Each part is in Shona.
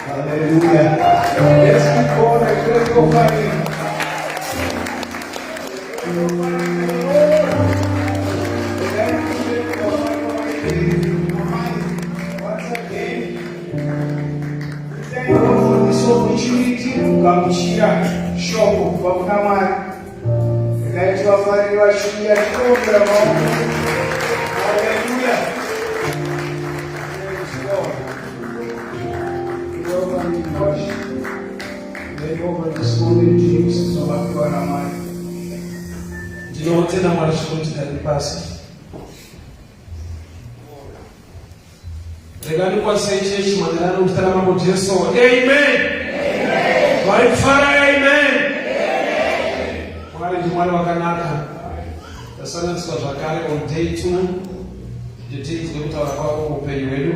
Hallelujah. Let's keep on and great offering. Once again, we thank God for this opportunity kugamuchira shoko kubva kuna Mwari. Regai tivafarire vachiuya tinoongera maoko. Hallelujah. Praise God. We welcome you, Coach. Hand over this moment to you, Sister Mwari. Ndinotenda Mwari zvikuru. Tigare pasi. Rega ndikwazise chechi manheru muzita raMambo Jesu. Amen. Vari kufara, amen. Mwari ndiMwari wakanaka. Tasanganiswa zvakare on day 2 kuti tinzwe kutaura kwavo muupenyu hwedu.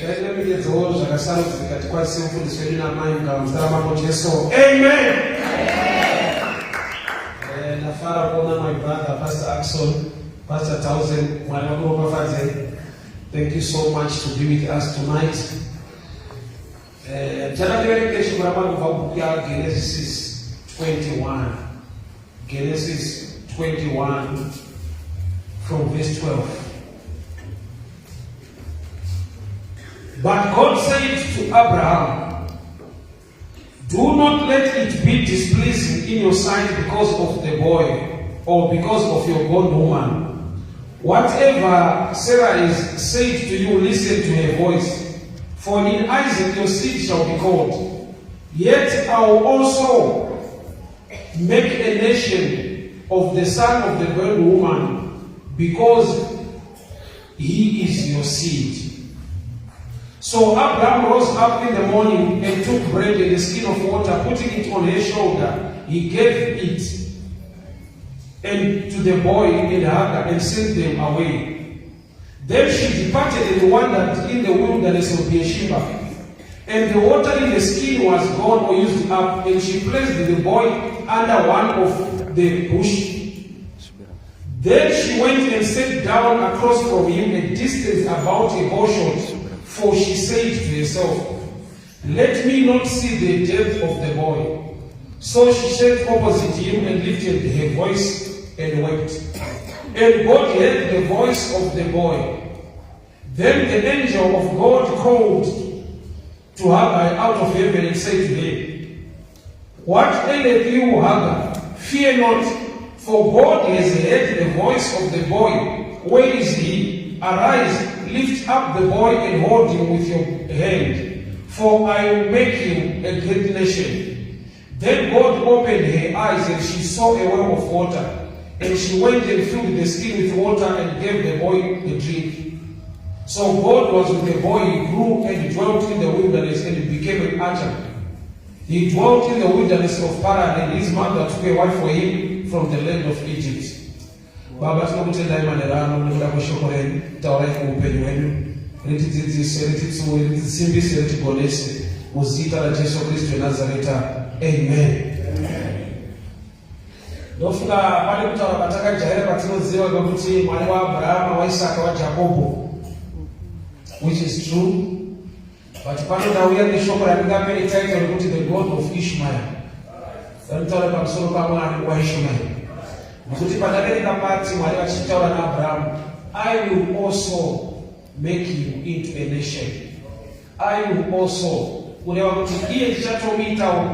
Ngatiremekedzewo zvakasarudzika, tikwazise mufundisi wedu namai mugava muzita raMambo Jesu. Amen. Ndafara kuona my brother Pastor Axon, Pastor Townsend. Mwari vakuropafadze. Thank you so much to be with us tonight. Ndichada tiverenge shoko raMwari kubva kubhuku yaGenesis 21. Genesis 21 from verse 12. But God said to Abraham, "Do not let it be displeasing in your sight because of the boy or because of your bondwoman. Whatever Sarah has said to you, listen to her voice. For in Isaac your seed shall be called. Yet I will also make a nation of the son of the bondwoman, because he is your seed." So Abraham rose up in the morning and took bread and a skin of water, putting it on her shoulder. He gave it and to the boy and Hagar and sent them away. Then she departed and wandered in the wilderness of Beersheba. And the water in the skin was gone or used up, and she placed the boy under one of the bush. Then she went and sat down across from him, a distance about a bowshot, for she said to herself, "Let me not see the death of the boy." So she sat opposite him and lifted her voice and wept. And God heard the voice of the boy. Then the angel of God called to Hagar out of heaven and said to her, "What aileth you, Hagar? Fear not, for God has heard the voice of the boy. Where is he? Arise, lift up the boy and hold him with your hand, for I will make him a great nation." Then God opened her eyes, and she saw a well of water. And she went and filled the skin with water and gave the boy a drink. So God was with the boy. He grew and dwelt in the wilderness and became an archer. He dwelt in the wilderness of Paran, and his mother took a wife for him from the land of Egypt. Baba, tinokutendai manheru ano nekuda kweshoko renyu. Taurai muupenyu hwedu. Ritidzidzise, rititsiure, ritisimbise, ritigonese muzita raJesu Kristu weNazareta. Amen. Ndofunga pane kutaura kwatakajaira kwatinoziva kwekuti Mwari waAbrahama, waIsaka, waJakobho, which is true, but pano ndauya neshoko randingape ititle rekuti the God of Ishmael, rinotaura pamusoro paMwari waIshmael, nokuti pandaverenga pati Mwari vachitaura naAbrahamu, "I will also make you into a nation." "I will also" kureva kuti iye ndichatomuitawo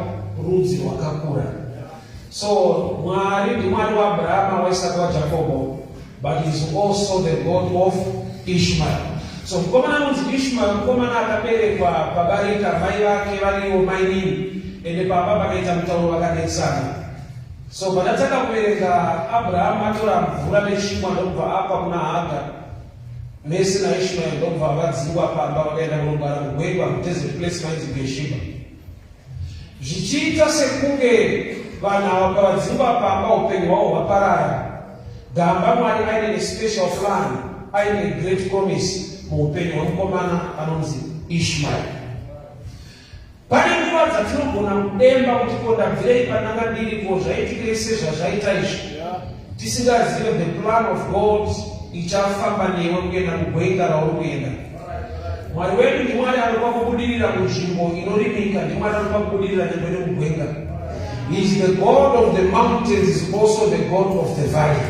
rudzi rwakakura. So Mwari ndiMwari waAbrahama, waIsaka, waJakobho, but is also the God of Ishmael. So mukomana anonzi Ishmael mukomana akaberekwa pabarika, mai vake variwo mainini, ende pamba pakaita mutauro, vakanetsana. So pandatanga kuverenga, Abrahamu atora mvura nechingwa ndokubva apa kuna Haga mese naIshmael, ndokubva vadzingwa pamba, vakaenda kunogara mugwenga, mudesert place mainzi Beersheba. Zvichiita sekunge vanhu ava pavadzingwa pamba upenyu hwavo hwaparara. Gamba Mwari aine special plan, aine great promise muupenyu hwemukomana anonzi Ishmael. Pane nguva dzatinogona kudemba kuti, "Ko ndabvirei pandanga ndiri? Ko zvaitikei sezvazvaita izvi?" Tisingazive the plan of God ichafamba newe kuenda mugwenga rauri kuenda. Mwari wedu ndiMwari anopa kubudirira munzvimbo inorimika, ndiMwari anopa kubudirira nyangwe nemugwenga. He is the God of the mountains, is also the God of the valley.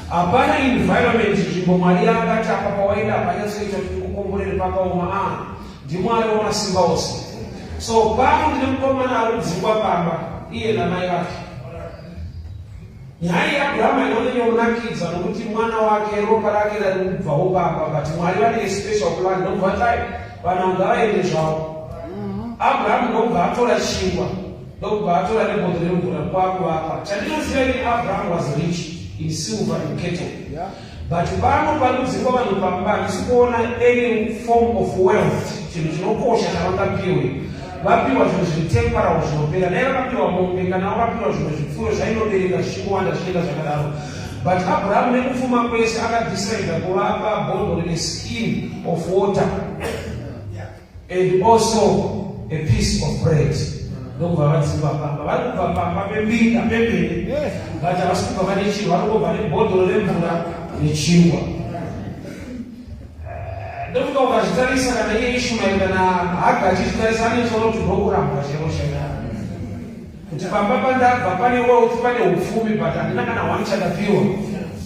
Hapana environment, nzvimbo Mwari yaakati apa pawaenda hapanyatsoita kuti kukomborere, pakaoma. A ndiMwari wamasimba ose. So pano ndine mukomana ari kudzingwa pamba, iye namai vake. Nyaya yaAbrahama inonyanyonakidza nokuti mwana wake, ropa rake rari kubvawo pamba, but Mwari vane special plan. Ndobva tai vanhu ngavaende zvavo. Abrahamu ndobva atora chingwa, ndobva atora nebhodho remvura, kwakuvapa. Chandinoziva ini, Abraham was rich in silver and cattle, but pano panodzingwa vanhu pamba handisi kuona any form of wealth, chinhu chinokosha chavangapiwe. Vapiwa zvinhu zviri temporal, zvinopera. Dai vakapiwa mombe kana vakapiwa zvimwe zvipfuyo zvainobereka zvichingowanda, zvichienda zvakadaro. But Abrahamu nekupfuma kwese akadecida kuvapa bhodho rine skin of water and also a piece of bread. Ndokubva vadzingwa pamba. Vari kubva pamba pembinga pemene, but havasi kubva vane chinhu. Vari kubva nebhodhoro remvura nechingwa. Ndofunga ukazvitarisa, kana iye Ishmaeri kana Haga achizvitarisa, anetsona kuti ndokurambwa chero chaiko, kuti pamba pandabva pane wealth, pane upfumi, but handina kana one chandapiwa.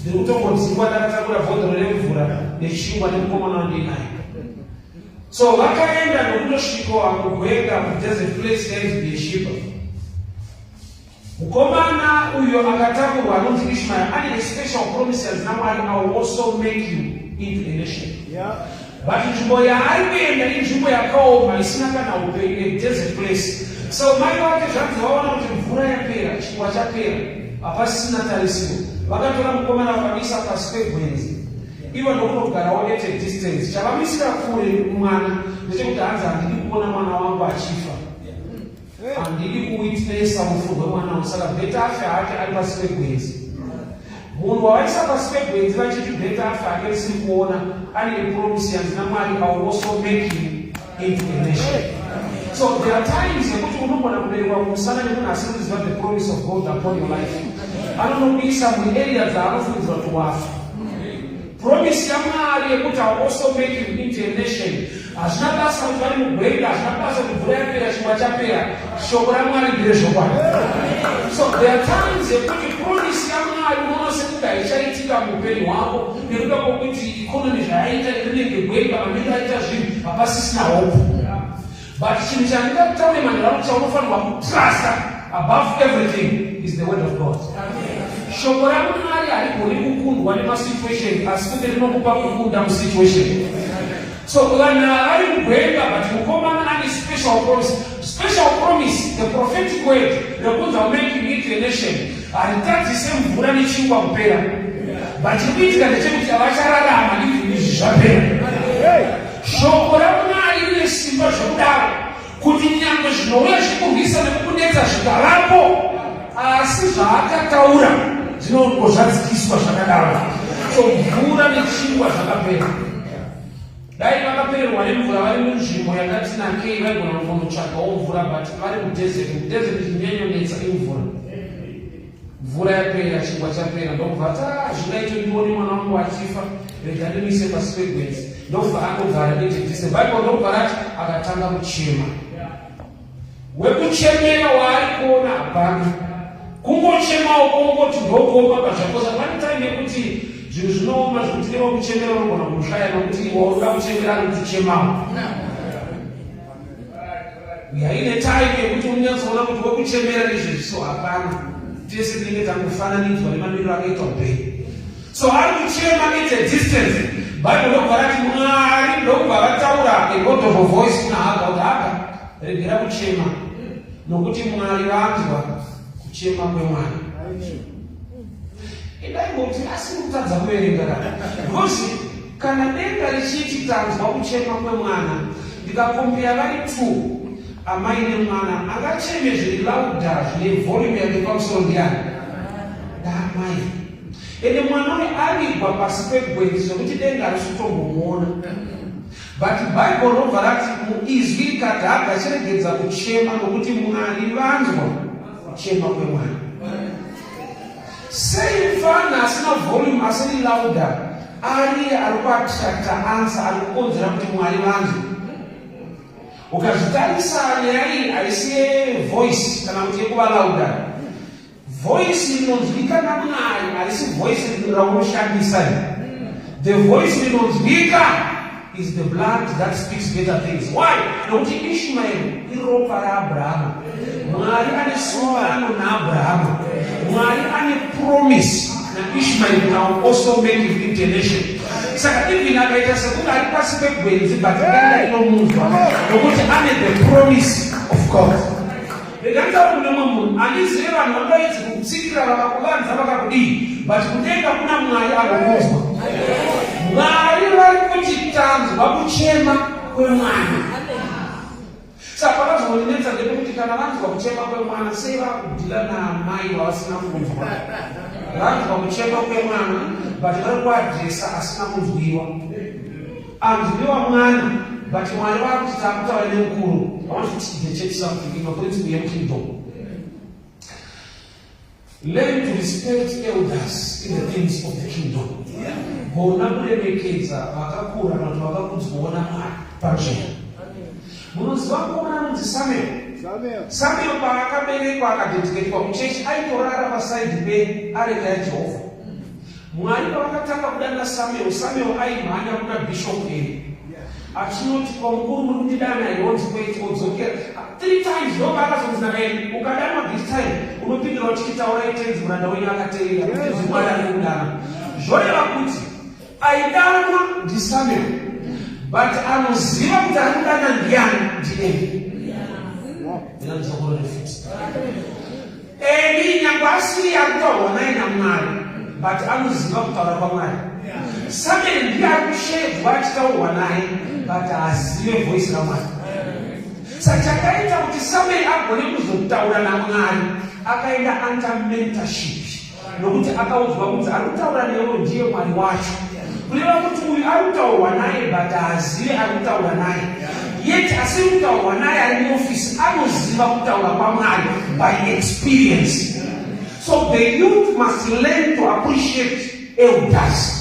Ndiri kutongodzingwa ndakatakura bhodhoro remvura nechingwa nemukomana wandinaye. So vakaenda nokutosvika mugwenga, mudesert place yainzi Beersheba. Mukomana uyo akatakurwa anonzi Ishmael ane special promises naMwari, "I will also make you into a nation." But nzvimbo yaari kuenda inzvimbo yakaoma, isina kana upenyu, a desert place. So mai vake zvanzi vaona kuti mvura yapera, chingwa chapera, hapasisina tarisiro, vakatora mukomana vakamuisa pasi pegwenzi, ivo ndokunogarawo at a distance. Chavamisira kure mwana ndechekuti hanzi, "Handidi kuona mwana wangu achifa, handidi kuwitnessa rufu rwemwana wangu, saka better afe hake ari pasi pegwenzi." Munhu wavaisa pasi pegwenzi vachiti better afe hake risiri kuona, ane promise yanzi naMwari, "I will also make you into a nation." So there are times yekuti unogona kuberekwa kumusana nemunhu asiri kuziva the promise of God upon your life. Anonokuisa muarea dzaanofungidzira kuti wafa. Promise yaMwari yekuti "I will also make you into a nation", hazvina basa kuti vari mugwenga, hazvina basa kuti mvura yapera, chingwa chapera, shoko raMwari nderezvokwadi. So there are times yekuti promise yaMwari unoona sekuti haichaitika muupenyu hwako nekuda kwokuti economy zvayaita, rinenge gwenga, mamiro aita zvinhu, hapasisina hope. But chinhu chandingataure manharaunda chaunofanirwa kutrusta above everything is the word of God. Shoko raMwari harigoni kukundwa nemasituation, asi kuti rinokupa kukunda musituation. So vanhu vari mugwenga, but mukomana ane special promise. Special promise, the prophetic word rekunzi "make you into a nation", haritadzise mvura nechingwa kupera, but chiri kuitika ndechekuti havachararama even izvi zvapera. Shoko raMwari rine simba zvekudaro kuti nyange zvinouya zvikurwisa nekukunetsa zvikavapo, asi zvaakataura zvinongozvadzikiswa zvakadaro. So mvura nechingwa zvakapera. Dai vakapererwa nemvura vari munzvimbo yakati nakei vaigona kunotsvagawo mvura, but vari mudesert. Mudesert chinyanyonetsa imvura. Mvura yapera, chingwa chapera, ndokubva ati, ah, zvingaite ndione mwana wangu achifa, rega ndimuise pasi pegwenzi. Ndokubva angogara nedhedhise. Bible ndokubva rati akatanga kuchema. Wekuchemera waari kuona hapana. Kungochemawo kongoti ndokuoma pazvakosa. Pane time yekuti zvinhu zvinooma zvekuti newekuchemera unogona kumushaya nokuti waunoda kuchemera ari kutochemawo. Yaine time yekuti unonyatsoona kuti wekuchemera izvezvi so hapana. Tese tinenge tangofananidzwa nemamiriro akaita upenyu. So ari kuchema at a distance. Bible ndokubva rati Mwari ndokubva vataura a lot of voice kuna Haga kuti Haga regera kuchema nokuti Mwari vanzwa kuchema kwemwana. Idai ngokuti asiri kutadza kuverenga kana because kana denga richiti tanzwa kuchema kwemwana ndikakombera vari two amai nemwana angacheme zviri louder zvine volume yake pamusoro ndiani ndamai Ende mwana uyu avigwa pasi pegwenzi zvekuti denga harisi kutombomuona. But Bible robva rati muizwi rikati Haga chiregedza kuchema nokuti Mwari vanzwa kuchema kwemwana. Sei mfana asina volume asiri louder ariye ari kuattracta answer ari kukonzera kuti Mwari vanzwe. Ukazvitarisa nyaya iyi haisi yevoice kana kuti yekuva louder. Voice rinonzwika naMwari harisi voice raunoshandisa. The voice rinonzwika is the blood that speaks better things. Why? Nokuti Ishmael iropa raAbrahama. Mwari ane sungano naAbrahama. Mwari ane promise naIshmael now also make him international. Saka even akaita sekunge ari pasi pegwenzi but denda inomunzwa nokuti ane the promise of God. Rega nditaure kune mumwe munhu, handizive vanhu vangaedze kukutsikirira vakakuvanza vakakudii, but kudenga kuna Mwari anokunzwa. Mwari vari kuti tanzwa kuchema kwemwana. Saka pakazondinetsa ndepekuti kana vanzwa kuchema kwemwana sei vakudhila naamai vavasina kunzwa? Vanzwa kuchema kwemwana but vari kuadresa asina kunzwiwa. Anzwiwa mwana but Mwari vakuti takutaura nemukuru. I want to teach the church something in principle yemukingdom. Learn to respect elders in the things of the kingdom. Gona kuremekedza vakakura kana kuti vakakudzwawo naMwari panzvimbo. Munoziva mukomana anonzi Samuel? Samuel paakaberekwa akadediketwa kuchechi aitorara pasaidi peareka yaJehovha. Mwari pavakatanga kudana Samuel, Samuel aimhanya kuna Bishop Eli achinoti kwa mukuru muri kundidana here onzi kwete odzokera three times ndopaakazonzi nakaeni ukadanwa this time unopindura uchiti taurai tenzi muranda wenyu akateerera kuti Mwari ari kudana zvoreva kuti aidanwa ndiSamuel but anoziva kuti ari kudana ndiani ndiEli. Eli nyangwe asiri ari kutaurwa naye naMwari but anoziva kutaura kwaMwari. Samuel ndiye ari kusheedzwa achitaurwa naye but haazive voice raMwari. Saka chakaita kuti Samuel agone kuzotaura naMwari akaenda under mentorship nokuti akaudzwa kunzi ari kutaura newe ndiye Mwari wacho. Kureva kuti uyu ari kutaurwa naye but haazive ari kutaura naye. Yet asiri kutaurwa naye ari muofisi anoziva kutaura kwaMwari by experience. So the youth must learn to appreciate elders.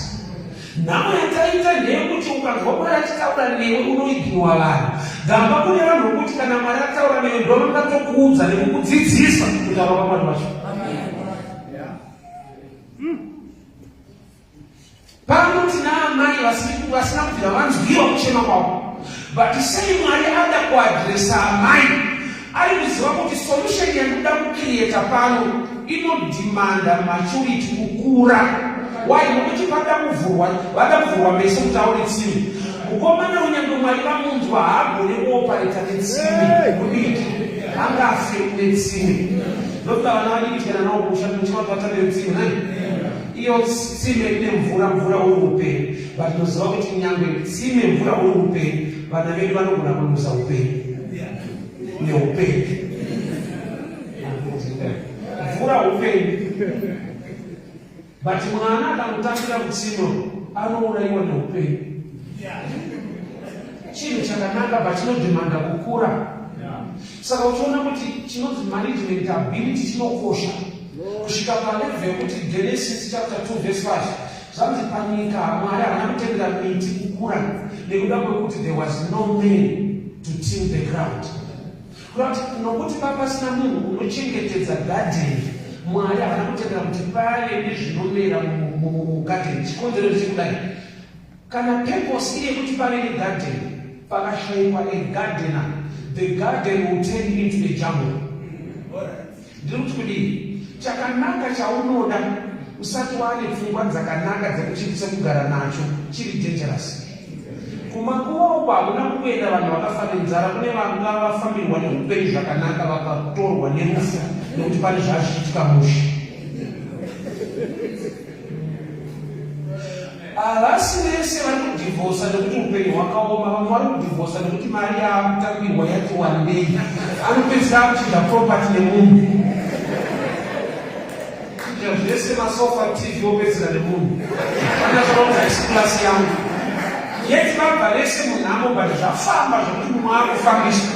Nhamo yataita ndeyekuti ukanzwa Mwari achitaura newe unoignora vanhu. Gamba kune vanhu vokuti kana Mwari ataura newe ndovangatokuudza nekukudzidzisa kutaura kwaMwari wacho. Pano tina amai vasina kubvira vanzwiwa kuchema kwavo. But sei Mwari ada kuadresa amai? Ari kuziva kuti solution yandikuda kucreata pano inodhimanda maturity kukura. Why? Nokuti pada kuvhurwa, vada kuvhurwa meso kuti aone tsime. Mukomana unyangwe Mwari vamunzwa haagone kuopareta netsime mudiki. Angafe netsime. Ndokuda vana vadiki kana navo kusha kuti vatambe netsime nai. Iyo tsime ine mvura, mvura uri upenyu. But tinoziva kuti nyangwe tsime mvura uri upenyu, vana vedu vanogona kuluza upenyu neupenyu. Mvura upenyu. But mwana akanotambira kutsime anourayiwa neupenyu. Chinhu chakanaka but chinodemanda kukura. Saka uchiona kuti chinonzi management ability chinokosha kusvika palevel yekuti Genesis chapter 2 verse 5 zvanzi panyika Mwari haana kutendera miti kukura nekuda kwekuti there was no man to till the ground. Kureva kuti nokuti papasina munhu unochengetedza gadheni, Mwari havana kutendera kuti pave nezvinomera mugadheni. Chikonzero ndechekudai, kana purpose iri yekuti pave negadheni, pakashaikwa a gardener, the garden will turn into a jungle. Ndiri kuti kudii? Chakanaka chaunoda usati waane pfungwa dzakanaka dzekuchiitisa kugara nacho chiri dangerous. Kumakuva uko hakuna kuenda vanhu vakafa nenzara, kune vanga vafambirwa neupenyu zvakanaka vakatorwa nerufu nekuti pane zvazvichiitika mushe. Havasi vese vari kudhivhosa nekuti upenyu hwakaoma. Vamwe vari kudhivhosa nekuti mari yaakutambirwa yati wandei, anopedzisira akuchinja property nemunhu, chinja zvese, masofa, TV, opedzisira nemunhu. Anazvaonza isi class yangu yet vabva vese munhamo, but zvafamba zvekuti mumwe akufambiswa.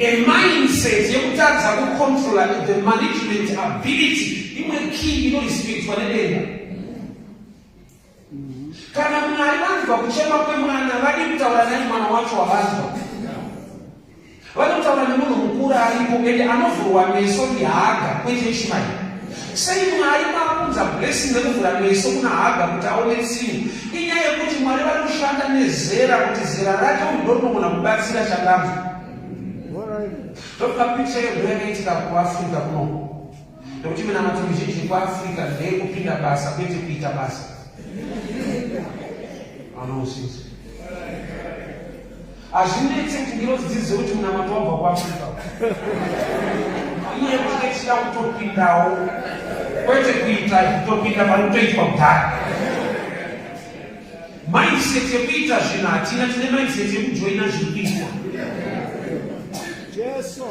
A mindset yekutadza kucontrola the management ability imwe key inorespectwa nedenga. Kana Mwari vanzwa kuchema kwemwana, vadi kutaura naye mwana wacho wavanzwa, vadi kutaura nemunhu mukuru aripo ende anovhurwa meso ndiHaga kwete Ishmaeri. Sei Mwari makunza blessing rekuvhura meso kuna Haga kuti aone tsime? Inyaya yekuti Mwari vari kushanda nezera kuti zera rake uyu ndorinogona kubatsira chandanzwa. Ndokupa picture yedu yakaitika kuAfrica kuno. Nekuti minamato mizhinji kuAfrica ndeyekupinda basa kwete kuita basa. Anousisa. Hazvinetse kuti ngirozi dzizive kuti munamato wabva kuAfrica. Iye kuti tichida kutopindawo kwete kuita kutopinda pari kutoitwa kudhara. Mindset yekuita zvinhu hatina, tine mindset yekujoina zviri kuitwa. Jesu.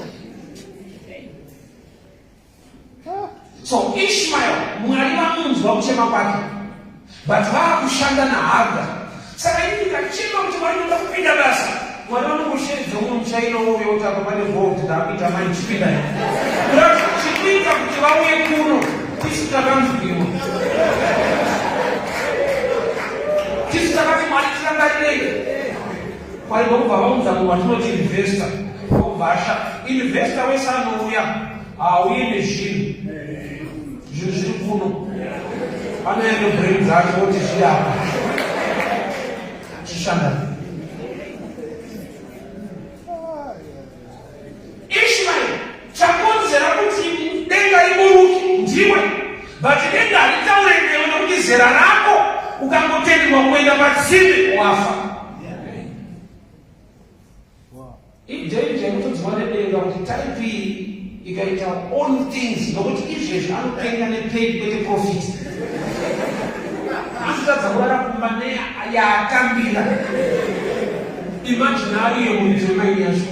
So Ishmael, Mwari vamunzwa kuchema kwake, but vaakushanda naHagar. Saka ini ndikachema kuti Mwari ndoda kupinda basa, Mwari vanongosheedza umwe muchaina wouya kuti apa pane gold ndaakuita mine, chipinda. Kuda chikuita kuti vauye kuno, tisu takanzwiwa. Tisu takati Mwari tirangarirei. Mwari ndokubva vaunza munhu watinoti investor, ndokubva asha. Investor wese anouya hauye nezvinhu, zvinhu zviri kuno, anouya nebrain dzake oti zviri apa, chishanda. Ishmael, chakonzera kuti denga riburuke ndiwe, but denga haritaure newe nekuti zera rako ukangotenderwa kuenda patsime wafa. Idanger yekutodzwa nedenga kuti type iyi ikaita own things, nokuti izvezvi anopenga nepain kwete profit. Anotadza kurara kumba neyaatambira. Imagine ariye muridzi wemaini yacho.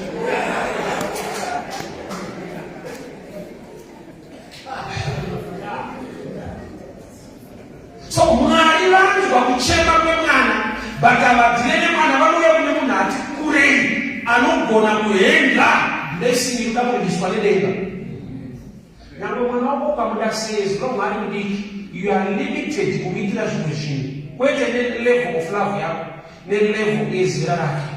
So Mwari vanzwa kuchema kwemwana, but havadhile nemwana, vanouya kune munhu ati kurei anogona kuhendla blessing inoda kuendeswa nedenga. Nyangwe mwana wako ukamuda sei, as long ari mudiki, you are limited kumuitira zvimwe zvinhu, kwete nelevel of love yako, nelevel yezera rake.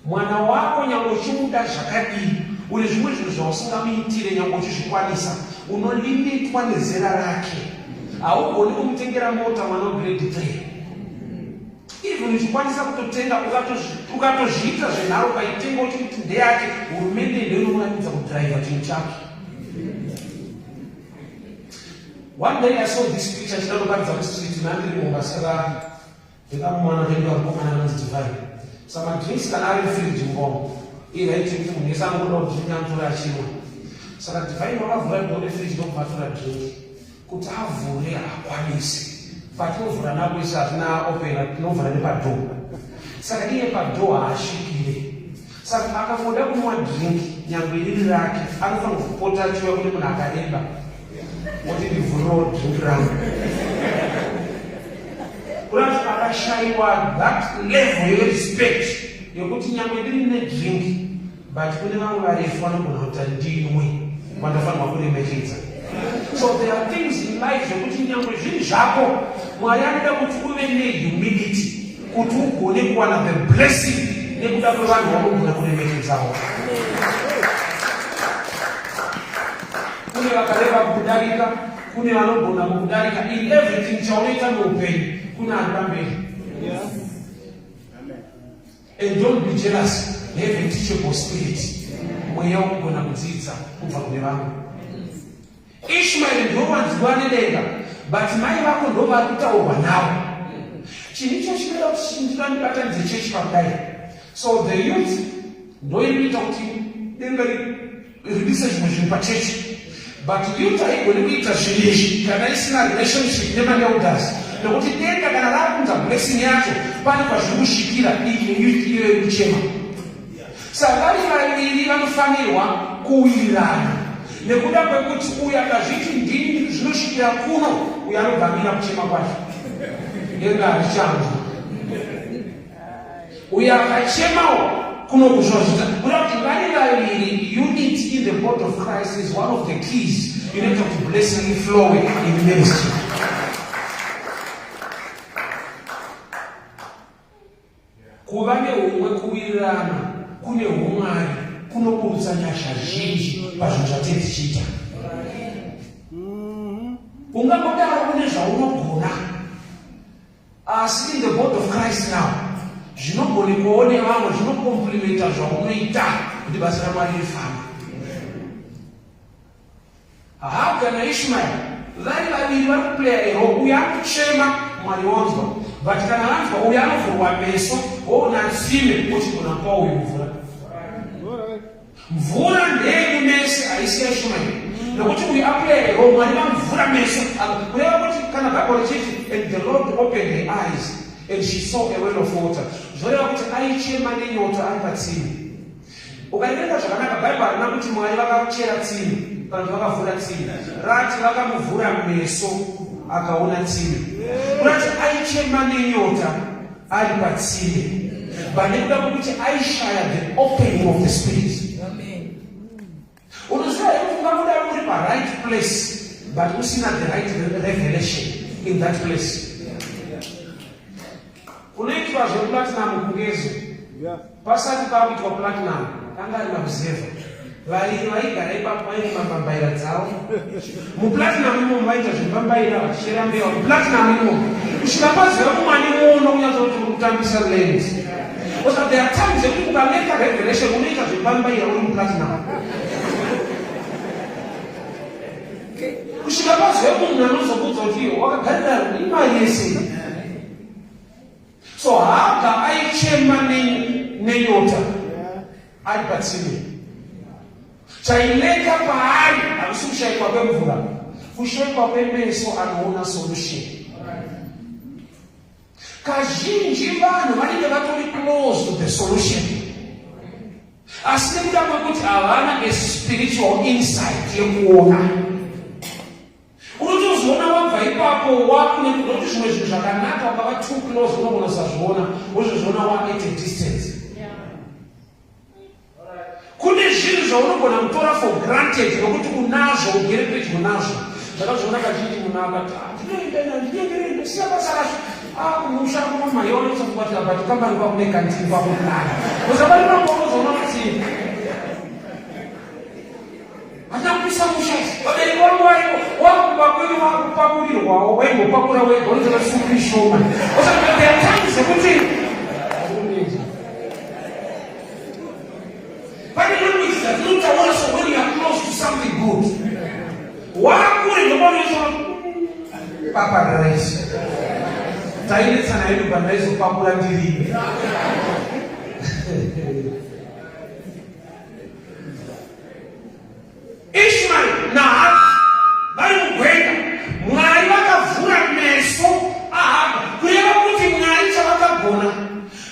Mwana wako nyangwe uchimuda zvakadii, une zvimwe zvinhu zvausingamuitire nyangwe uchizvikwanisa, unolimitwa nezera rake. Haugoni kumutengera mota mwana wegrade 3 even uchikwanisa kutotenga, ukatozviita zvenharo ukaitenga uchikuti ndeyake, hurumende ndiyo inomuratidza kudhiraivha chinhu chake. One day I saw this picture chinotoparidza kustreet nandiri mumba, saka ndikamuwana kedu kamukomana kanonzi Divine. Saka madrinks kana ari mufiriji mubongo iraiti kuti munhu wese anongoda kudrink anotora achimwa. Saka Divine wakavhura door refiriji ndokubva atora drink, kuti avhure haakwanisi. Patinovhura napo isu hatina opena, tinovhura nepadhoo. Saka iye padhoo haasvikire. Saka akangoda kunwa drink nyangwe riri rake, anofanirwa kupota achiuya kune munhu akareba oti ndivhurirewo drink rangu. Kurati akashaiwa that level yerespect yekuti nyangwe ndiri nedrink but kune vamwe varefu vanogona kuita ndinwe vandofanirwa kuremekedza. So there are things in life zvekuti nyangwe zviri zvako Mwari anoda kuti uve nehumility kuti ugone kuwana the blessing nekuda kwevanhu vanogona kuremekedzawo. Kune vakareba kukudarika, kune vanogona kukudarika in everything chaunoita muupenyu kune ari pamberi. And don't be jealous, have a teachable spirit. Mweya wokugona kudzidza kubva kune vamwe. Ishmael ndowanzwa nedenga but mai vako ndo vari kutaurwa navo. Chinhu icho chinoda kuti ndinandibatanidze chechi pakudai. So the youth ndoinoita kuti denga ribise zvimwe zvinhu pachechi but youth haigoni kuita zvinhu izvi kana isina relationship nemaelders nekuti denga kana rakunza blessing yacho pane pazviri kusvikira iyo youth iyo yekuchema. Saka vari vaviri vanofanirwa kuwirirana nekuda kwekuti uyu akazviti ndini zvinosvikira kuno, uyu anobva amira kuchema kwacho, denga harichanzwa. Uyu akachemawo kuno kuzvazvita kuda kuti vari vaviri, unity in the body of Christ is one of the keys inoita kuti blessing iflowe in ministry. Kuva nehumwe kuwirirana kune humwari kunoburutsa nyasha zhinji pazvinhu zvatiri tichiita. Ungangodaro une zvaunogona asi in the body of Christ now zvinogonekwawo nevamwe zvinokomplimenta zvaunoita kuti basa raMwari rifambe. Hagar naIshmael vari vaviri vari kuplaya a role. Uyu akuchema Mwari wonzwa, but kana vanzwa uyu anovhurwa meso woona tsime ochigona kupa uyu mvura. Mvura ndeyenyu mese haisi yaIshmael nekuti uyu aplaya a role. Mwari vamuvhura meso kureva kuti kana Bible richiti and the Lord opened her eyes and she saw a well of water, zvoreva kuti aichema nenyota ari patsime. Ukaiverenga zvakanaka Bible harina kuti Mwari vakachera tsime kana kuti vakavhura tsime. Rati vakamuvhura meso akaona tsime. Kurati aichema nenyota ari patsime. But nekuda kwekuti aishaya the opening of the spirit. Unoziva here kuti ungangodaro uri paright place but usina the right revelation in that place. Kunoitwa zveplatinum kungezo pasati pakuitwa platinum anga ari maruzevha varimi vaigara ipapo vairima mbambaira dzavo muplatinum imomo vaita zvembambaira vachichera mbeva muplatinum imomo kusvika paziva mumwe ane muono kunyatsa kuti uri kutambisa land Because there are times yekuti ukaleka revelation unoita zvembambaira uri muplatinum kusvika pazuva munhu anozokuudza kuti iwe wakagarira imari yese. So Haga aichema nenyota ari patsime. Chaileka paari hakusi kushaikwa kwemvura, kushaikwa kwemeso anoona solution. Kazhinji vanhu vanenge vatori close to the solution asi nekuda kwekuti havana a spiritual insight yekuona unotozoona wabva ipapo wakune nokuti zvimwe zvinhu zvakanaka ukava too close unogona kusazviona wozozviona wa at a distance. Kune zvinhu zvaunogona kutora for granted nokuti unazvo ugere pedyo nazvo. Ndakazviona kazhinji munhu akati ah, ndinoenda ndinoenda siya basa racho ah, kumusha kuno maiona kusakubatira but kambani kwakune kantini kwakunaka usabari mambo unozoona kuti hatina kupisa musha vabereki vangu variko wakuba kwenyu wakupakurirwawo waimbopakura wega unotora suku ishoma usabari there are times dzekuti Pane language dzatinotaura so when you are close to something good. Wakure ndopaunoita papa rice. Tainetsana hedu pandaizopakura ndirime. Ishmael naHaga vari mugwenga, Mwari vakavhura meso aHaga, kureva kuti Mwari chavakagona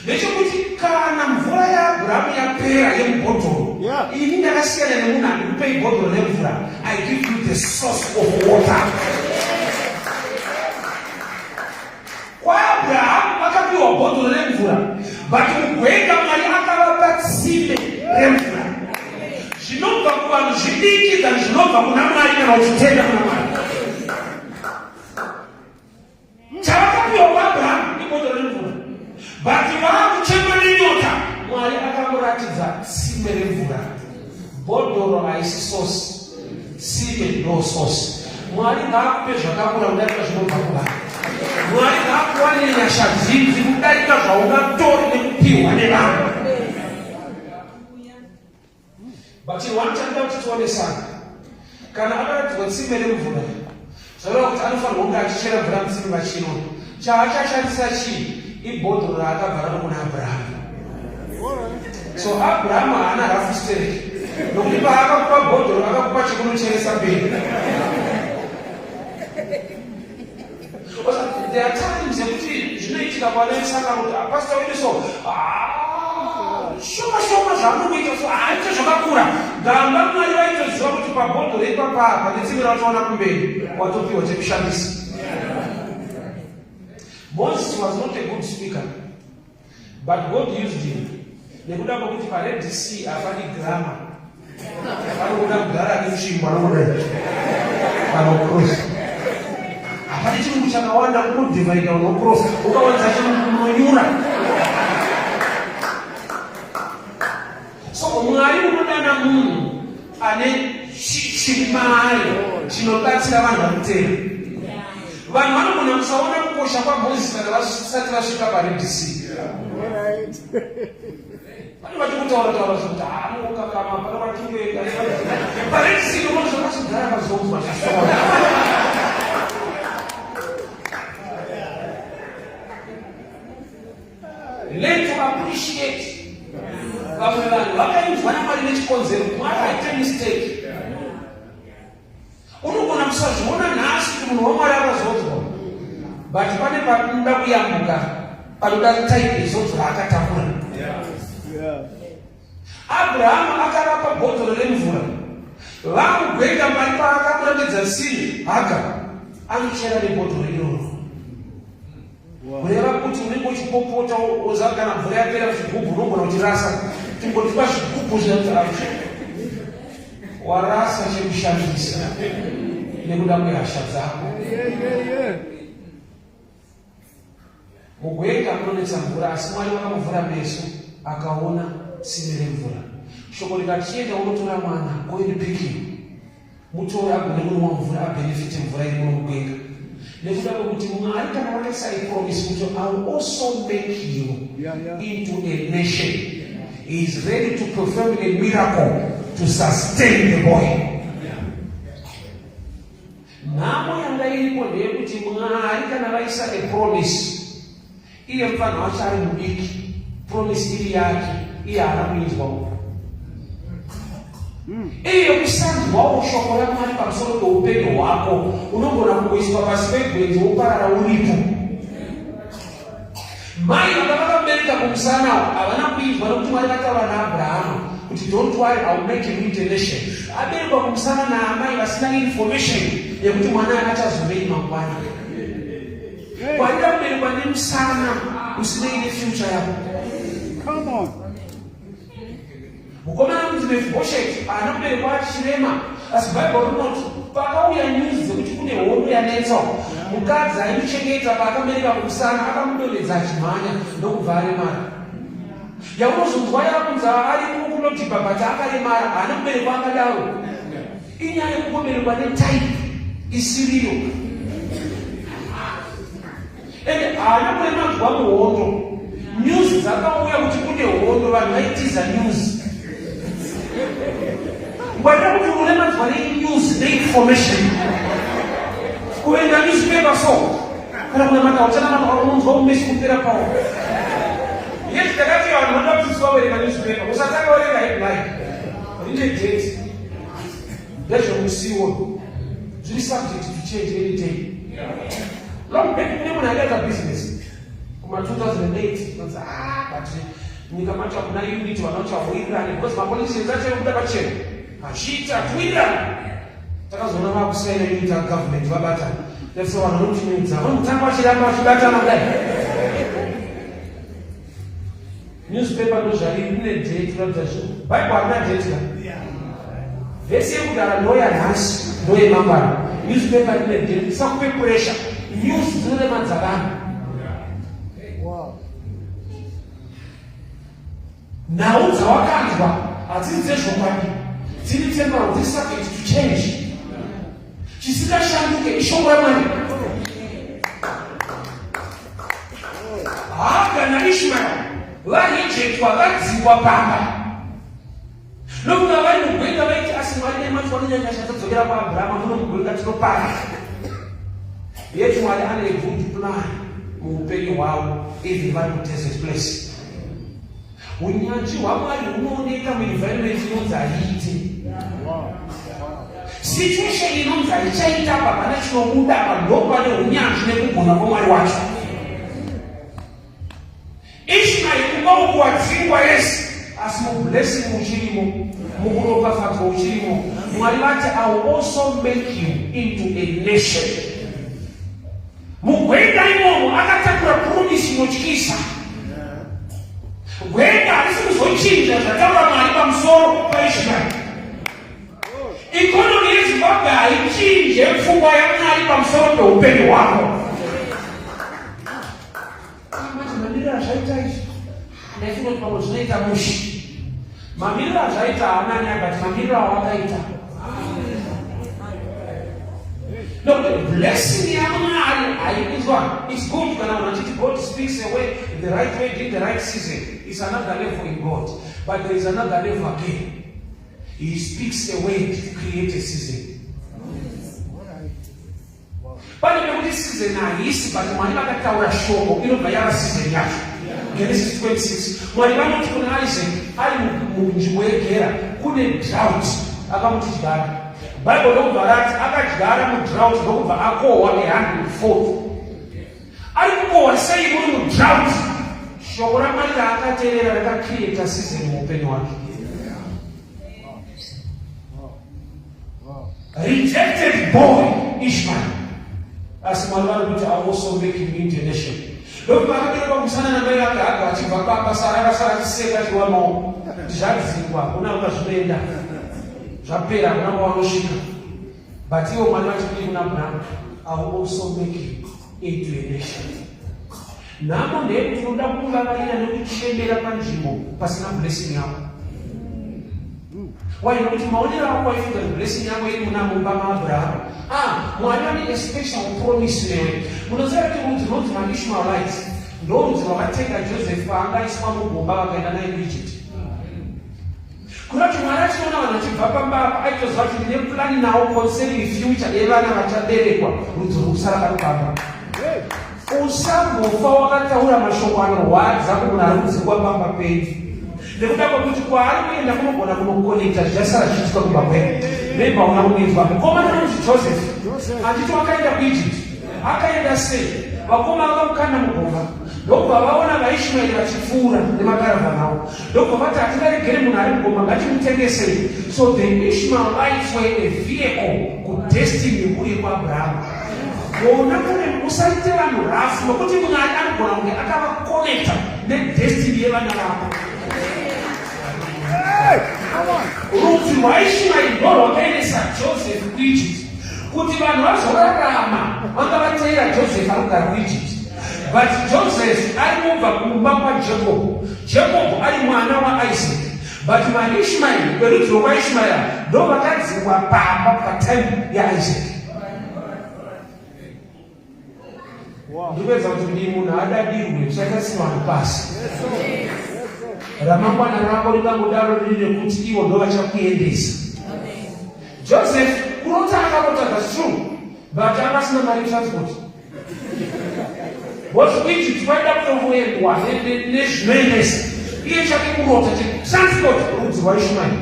ndechekuti kana mvura yaAbhuramu yapera yemubhodhoro, ini ndakasiyana nemunhu andikupei bhodhoro remvura, I give you the source of water. bhodhoro remvura, but mugwenga Mwari akavapa tsime remvura. Zvinobva kuvanhu zvidiki than zvinobva kuna Mwari kana uchitenda kuna Mwari. Chavakapiwa kwaAbrahamu ibhodhoro remvura, but vaakuchema nenyota, Mwari akamuratidza tsime remvura. Bhodhoro haisi source, tsime ndo source. Mwari ngaakupe zvakakura kudarika zvinobva kuvanhu. Mwari ngaakuwanire nyasha zhinji kudarika zvaungatori nekupiwa nevanhu. But one chanoda kuti tionesana, kana akaratidzwa tsime remvura, zvareva kuti anofanirwa kunge achichera mvura mutsime vachinwa. Chaachashandisa chii? Ibhodhoro raakabva naro kuna Abrahamu. So Abrahamu haana rafu stereki, nokuti paakakupa bhodhoro akakupa chekunocheresa mberi. There are times yekuti zvinoitika kwanoisana kuti ah, pastor wedu so, ah, shoma shoma zvaanokuita so haaite zvakakura. Gamba Mwari vaitoziva kuti pabhodhoro ipapa pane tsime rautaona kumberi, watopiwa chekushandisa. Moses was not a good speaker, but God used him nekuda kwekuti paRed Sea hapadi grammar, panokuda kugara netsvimbo, anokuda panocross, hapadi chirungu chakawanda, kunodivhaida, unocross, ukawanza chirungu unonyura. So Mwari unodana munhu ane chimari chinobatsira vanhu vanotera. Vanhu vanogona kusaona kukosha kwaMozisi kana vasati vasvika paRed Sea. Pane vati kutaura taura zvekuti haanokakama pana vatingoenda paRed Sea, nokuti zvakachigara pazonzwa zvisoro. Learn to appreciate vamwe vanhu vakainzwa naMwari nechikonzero. Mwari haite mistake. Unogona kusazviona nhasi kuti munhu waMwari akazodzwa, but pane panoda kuyambuka, panoda type yezodzo raakatakura. Abrahamu akavapa bhodhoro remvura vamugwenga. Mwari paakamuratidza tsime, Haga anochera nebhodhoro iroro, kureva kuti unenge uchipopota woza kana mvura yapera muchigubhu unogona kuchirasa. Tingotipa zvigubhu zviacho, warasa chekushandisa nekuda kwehasha dzako. Mugwenga munonetsa mvura, asi Mwari vakamuvhura meso akaona tsime remvura. Shoko rikati, "Chienda unotora mwana, go and pick him." Mutore agone kunwa mvura, abenefite mvura iri muno mugwenga. Nekuda kwekuti Mwari kana vakaisa ipromise kuti, "I will also make you into a nation," he is ready to perform a miracle to sustain the boy. Nhamo yanga iripo ndeyekuti Mwari kana vaisa a promise, iye mufanha wacho ari mudiki, promise iri yake, iye haana kuinzwawo. Iye kusanzwawo shoko raMwari pamusoro peupenyu hwako, unogona kungoiswa pasi pegwenzi woparara uripo. Mai vanga vakamubereka kumusana havana kuinzwa, nokuti Mwari vataura naAbrahamu kuti, "Don't worry, I will make him into a nation." Aberekwa kumusana naamai vasina information yekuti mwana achazovei mangwana. Kwaida kuberekwa nemusana usinei nefuture yako. Come on. Mukomana kunzi Mefibhosheti haana kuberekwa achirema, asi Bhaibheri rinoti pakauya news dzekuti kune hondo yanetsa, mukadzi aimuchengeta paakabereka kumusana akamudonhedza achimhanya, ndokubva aremara. Yaunozonzwa yakunzi ari kunodhibha, but akaremara, haana kuberekwa akadaro. Inyaya yekungoberekwa netype isiriyo. Ende haana kuremadzwa muhondo. News dzakauya kuti kune hondo, vanhu vaitiza news. Ngwarira kuti uremadzwa nenews, neinformation. Kuenda newspaper so kana kunamata uchanamata, unonzwa umesi kupera pawo. Yes, takati vanhu vanoda kudzidziswa kuverenga newspaper. Usatanga werenga headline rine date, ndezvemusiwo, zviri subject to change any day. Long back kune munhu akaita business kuma 2008, anzi, ah, but nyika macho hakuna unity, vanhu vacho havowirirani because mapoliticians acho ekuda pachena hazviiti, hatiwirirani. Takazoona vakusaina unity government, vabatana. Therefore vanhu vanotinyudza vanotanga vachiramba vachibatana kudai. Newspaper ndozvariri, rine date kuratidza zvinhu. Bible harina date ka. Vhesi yekudhara ndoyanhasi, ndoyemangwana. Newspaper rine date, isakupe pressure. News dzinoremadza vanhu. Nhau dzawakanzwa hadzisi dzezvokwadi, dziri temporal, dziri subject to change. Chisingashanduke ishoko raMwari. Haga naIshmael varejectwa, vadzingwa pamba. Nokuti vari mugwenga vaiti asi Mwari dai mati wanonyanya chatadzokera kwaAbrahama muno mugwenga tinopara. Yet Mwari ane a good plan muupenyu hwavo even vari kudesert place. Unyanzvi hwaMwari hunooneka muenvironment inonzi haiite. Situation inonzi haichaita apa hapana chinobuda apa ndopane unyanzvi nekugona kwaMwari wacho. Ishmael kumba uku wadzingwa yes asi mublessing uchirimo mukuropafadzwa uchirimo. Mwari vati I will also make you into a nation. Mugwenga imomo akatakura promise inotyisa. Gwenga harisi kuzochinja zvataura Mwari pamusoro paIshmael. Ikonomi yeZimbabwe haichinje pfungwa yaMwari pamusoro peupenyu hwako. Manje mamiriro azvaita izvi ndaifunga kuti pamwe zvinoita mushe. Mamiriro azvaita haana nyaya but mamiriro awakaita nokuti blessing yaMwari haikuizwa. It's good kana munhu achiti God speaks a way in the right way in the right season. It's another level in God, but there is another level again. He speaks a way to create a season. Pane pekuti season haisi but Mwari vakataura shoko inobva yava season yacho. Genesis 26 Mwari vanoti kuna Isaac ari munzvimbo yeGera kune drought akamuti dyara. Bible ndokubva rati akadyara mudrought ndokubva akohwa a hundredfold. Ari kukohwa sei muri mudrought? Shoko raMwari raakateerera rakacreata season muupenyu hwake. Rejected boy Ishmael. Asi Mwari vari kuti I also make him into a nation. Ndokuti akaberekwa kumusana namai vake Haga achibva pamba Sara akasara achiseka achirova maoko kuti zvadzingwa hakuna kwazvinoenda zvapera hakuna kwavanosvika. But ivo Mwari vati kudii kuna Abraham? I will also make you into a nation. Nhamo ndeyekuti unoda kuvavarira nekuchemera panzvimbo pasina blessing yako. Why? Nokuti maonero ako waifunga kuti blessing yako iri muna mumba maAbraham. Ah, Mwari vane a special promise newe. Munoziva kuti rudzi runonzi maIshmaelites ndorudzi rwakatenga Joseph paanga aiswa mugomba vakaenda naye kuEgypt. Kuda kuti Mwari achiona vanhu vachibva pamba apa aitoziva kuti ndine plan nawo concerning future yevana vachaberekwa rudzi rwukusara vari pamba. Usambofa wakataura mashoko anorwadza kumunhu ari kudzingwa pamba penyu nekuda kwekuti kwaari kuenda kunogona kunokonekta zvichasara zvichiitika kumba kwenyu. Maybe hauna kundinzwa. Mukomana anonzi Joseph handiti wakaenda kuEgypt akaenda sei? Vakoma vakamukanda mugomba ndokubva vaona vaIshmaeri vachipfuura nemakaravhani avo ndokubva vati hatingaregere munhu ari mugomba ngatimutengesei. So the Ishmaelites were a vehicle kudestiny yemhuri yekwaAbrahamu. Gona kune usaite vanhu rafu nokuti Mwari anogona kunge akavakonekta nedestiny yevana vako. Rudzi rwaIshmaeri ndorwakaendesa Joseph kuEgypt kuti vanhu vazorarama vanga vateera Joseph ari kugara kuEgypt. But Joseph ari kubva kumba kwaJacob, Jacob ari mwana waIsaac. But vaIshmaeri verudzi rwekwaIshmaeri ndo vakadzingwa pamba patime yaIsaac. Ndikuedza kuti kudii munhu adadirwe usaita sevanhu pasi. Ramangwana rako ringangodaro riri rekuti ivo ndo vachakuendesa. Joseph kurota akarota that's true but anga asina mari yetransport. Because kuEgypt kwaida kutomboendwa nezvinoendesa iye chake kurota chete transport rudzi rwaIshmael.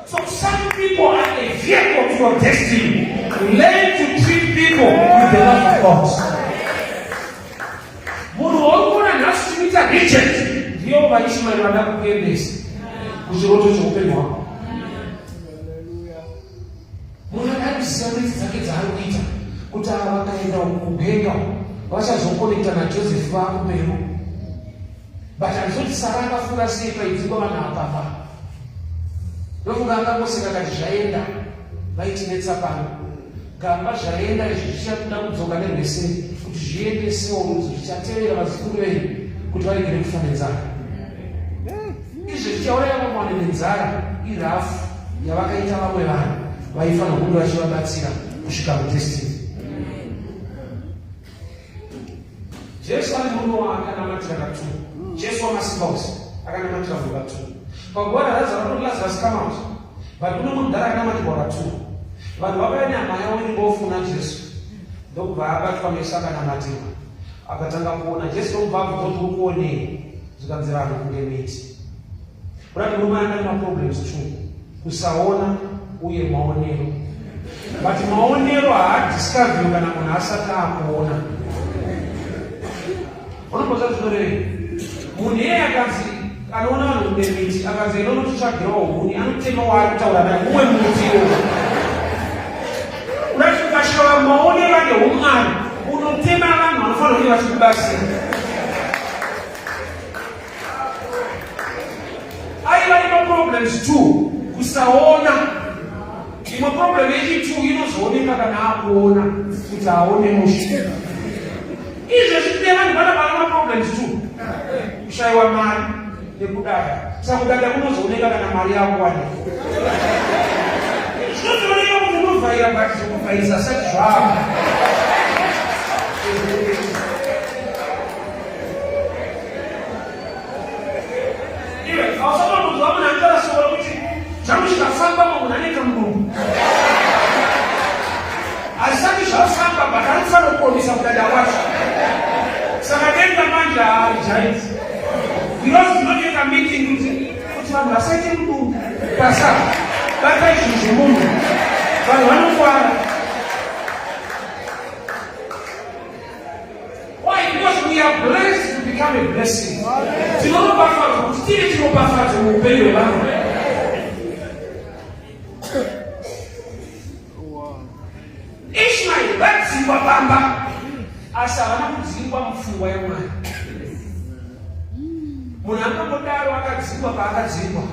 So some people are a vehicle to your destiny. Learn to treat people with the love of God. Munhu wauri kuona nhasi chimuita reject ndiyo vaIshmael vada kukuendesa kuchiroto cheupenyu hwako. Munhu anoziva midzi dzake dzaari kuita kuti ava vakaenda kugwenga vachazokonekta naJoseph vakumberi. But handizoti Sara akafunga sei paidzingwa vanhu apa pa. Ndofunga akangoseka kati zvaenda vaitinetsa pano. Gamba zvaenda izvi zvichada kudzoka nerweseri kuti zviendesewo rudzi zvichatevera vazukuru venyu kuti varegere kufa nenzara. Izvi zvichauraya vamwe vanhu nenzara irafu yavakaita vamwe vanhu vaifanira kunge vachivabatsira kusvika kudestiny. Jesu ane murume waakanamatira katu. Jesu wamasimba ose akanamatira munhu katu. Paguva raLazarus vanoti Lazarus come out. But kune munhu dara akanamatirwa katu. Vanhu vakauya nehama yavo iri bofu kuna Jesu. Ndokubva abatwa meso akanamatirwa. Akatanga kuona Jesu ndokubva abvunza kuti uri kuonei? Zvikanzi vanhu kunge miti. Kurati murume anga ane maproblems two. Kusaona uye maonero. But maonero haadiscoverwe kana munhu asati akuona. Unomboziva zvinorevei? Munhu iyeye akanzi anoona vanhu kunge miti, akanzi enda unotitsvagirawo huni, anotema waari kutaura naye mumwe muti iwowo. Kurati ukashora maonero ane umwari, unotema vanhu vanofanira kunge vachikubatsira. Aiva nemaproblems two, kusaona. Imwe problem yechi two inozooneka kana akuona kuti aone mushe. Izvezvi tine vanhu vana vana maproblems two, kushaiwa mari nekudada. Saka kudada kunozooneka kana mari yakuwanika. Zvinozooneka kuti unovhaira but zvokuvhairisa sati zvava. Iwe hausatomboziva munhu anotaura shoko rokuti zvangu zvikafamba munhu anoita mudumbu. Hazvisati zvafamba but anofanira kuomesa kudada kwacho. Saka denga manje haarijaidzi. Because ndinotoita meeting kuti kuti vanhu vasaite mudumbu pasa batai zvinhu zvemunhu. Vanhu vanokwara. Why? Because we are blessed to become a blessing. Tinoropafadzwa kuti tive chiropafadzo muupenyu hwevanhu. Ishmael vadzingwa pamba asi havana kudzingwa mupfungwa yaMwari. Munhu angangodaro akadzingwa paakadzingwa,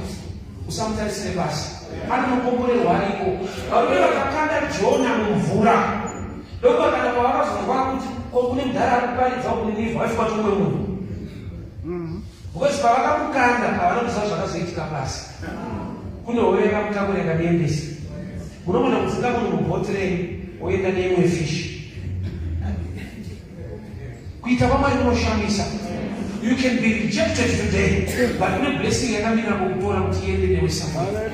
usamutarisire pasi, anonokomborerwa ariko. Varume vakakanda Jona mumvura Ndokuva kana pavakazonzwa kuti ko kune mudhara ari kuparidza kuNinivha vaifunga kuti umwe munhu. Because pavakamukanda havana kuziva zvakazoitika pasi. Kune hove yakamutakura yakamuendesa. Munogona kudzinga munhu mubhoti renyu woenda neimwe fish. Kuita kwaMwari kunoshamisa. You can be rejected today, but kune blessing yakamira kukutora kuti iende newe somewhere.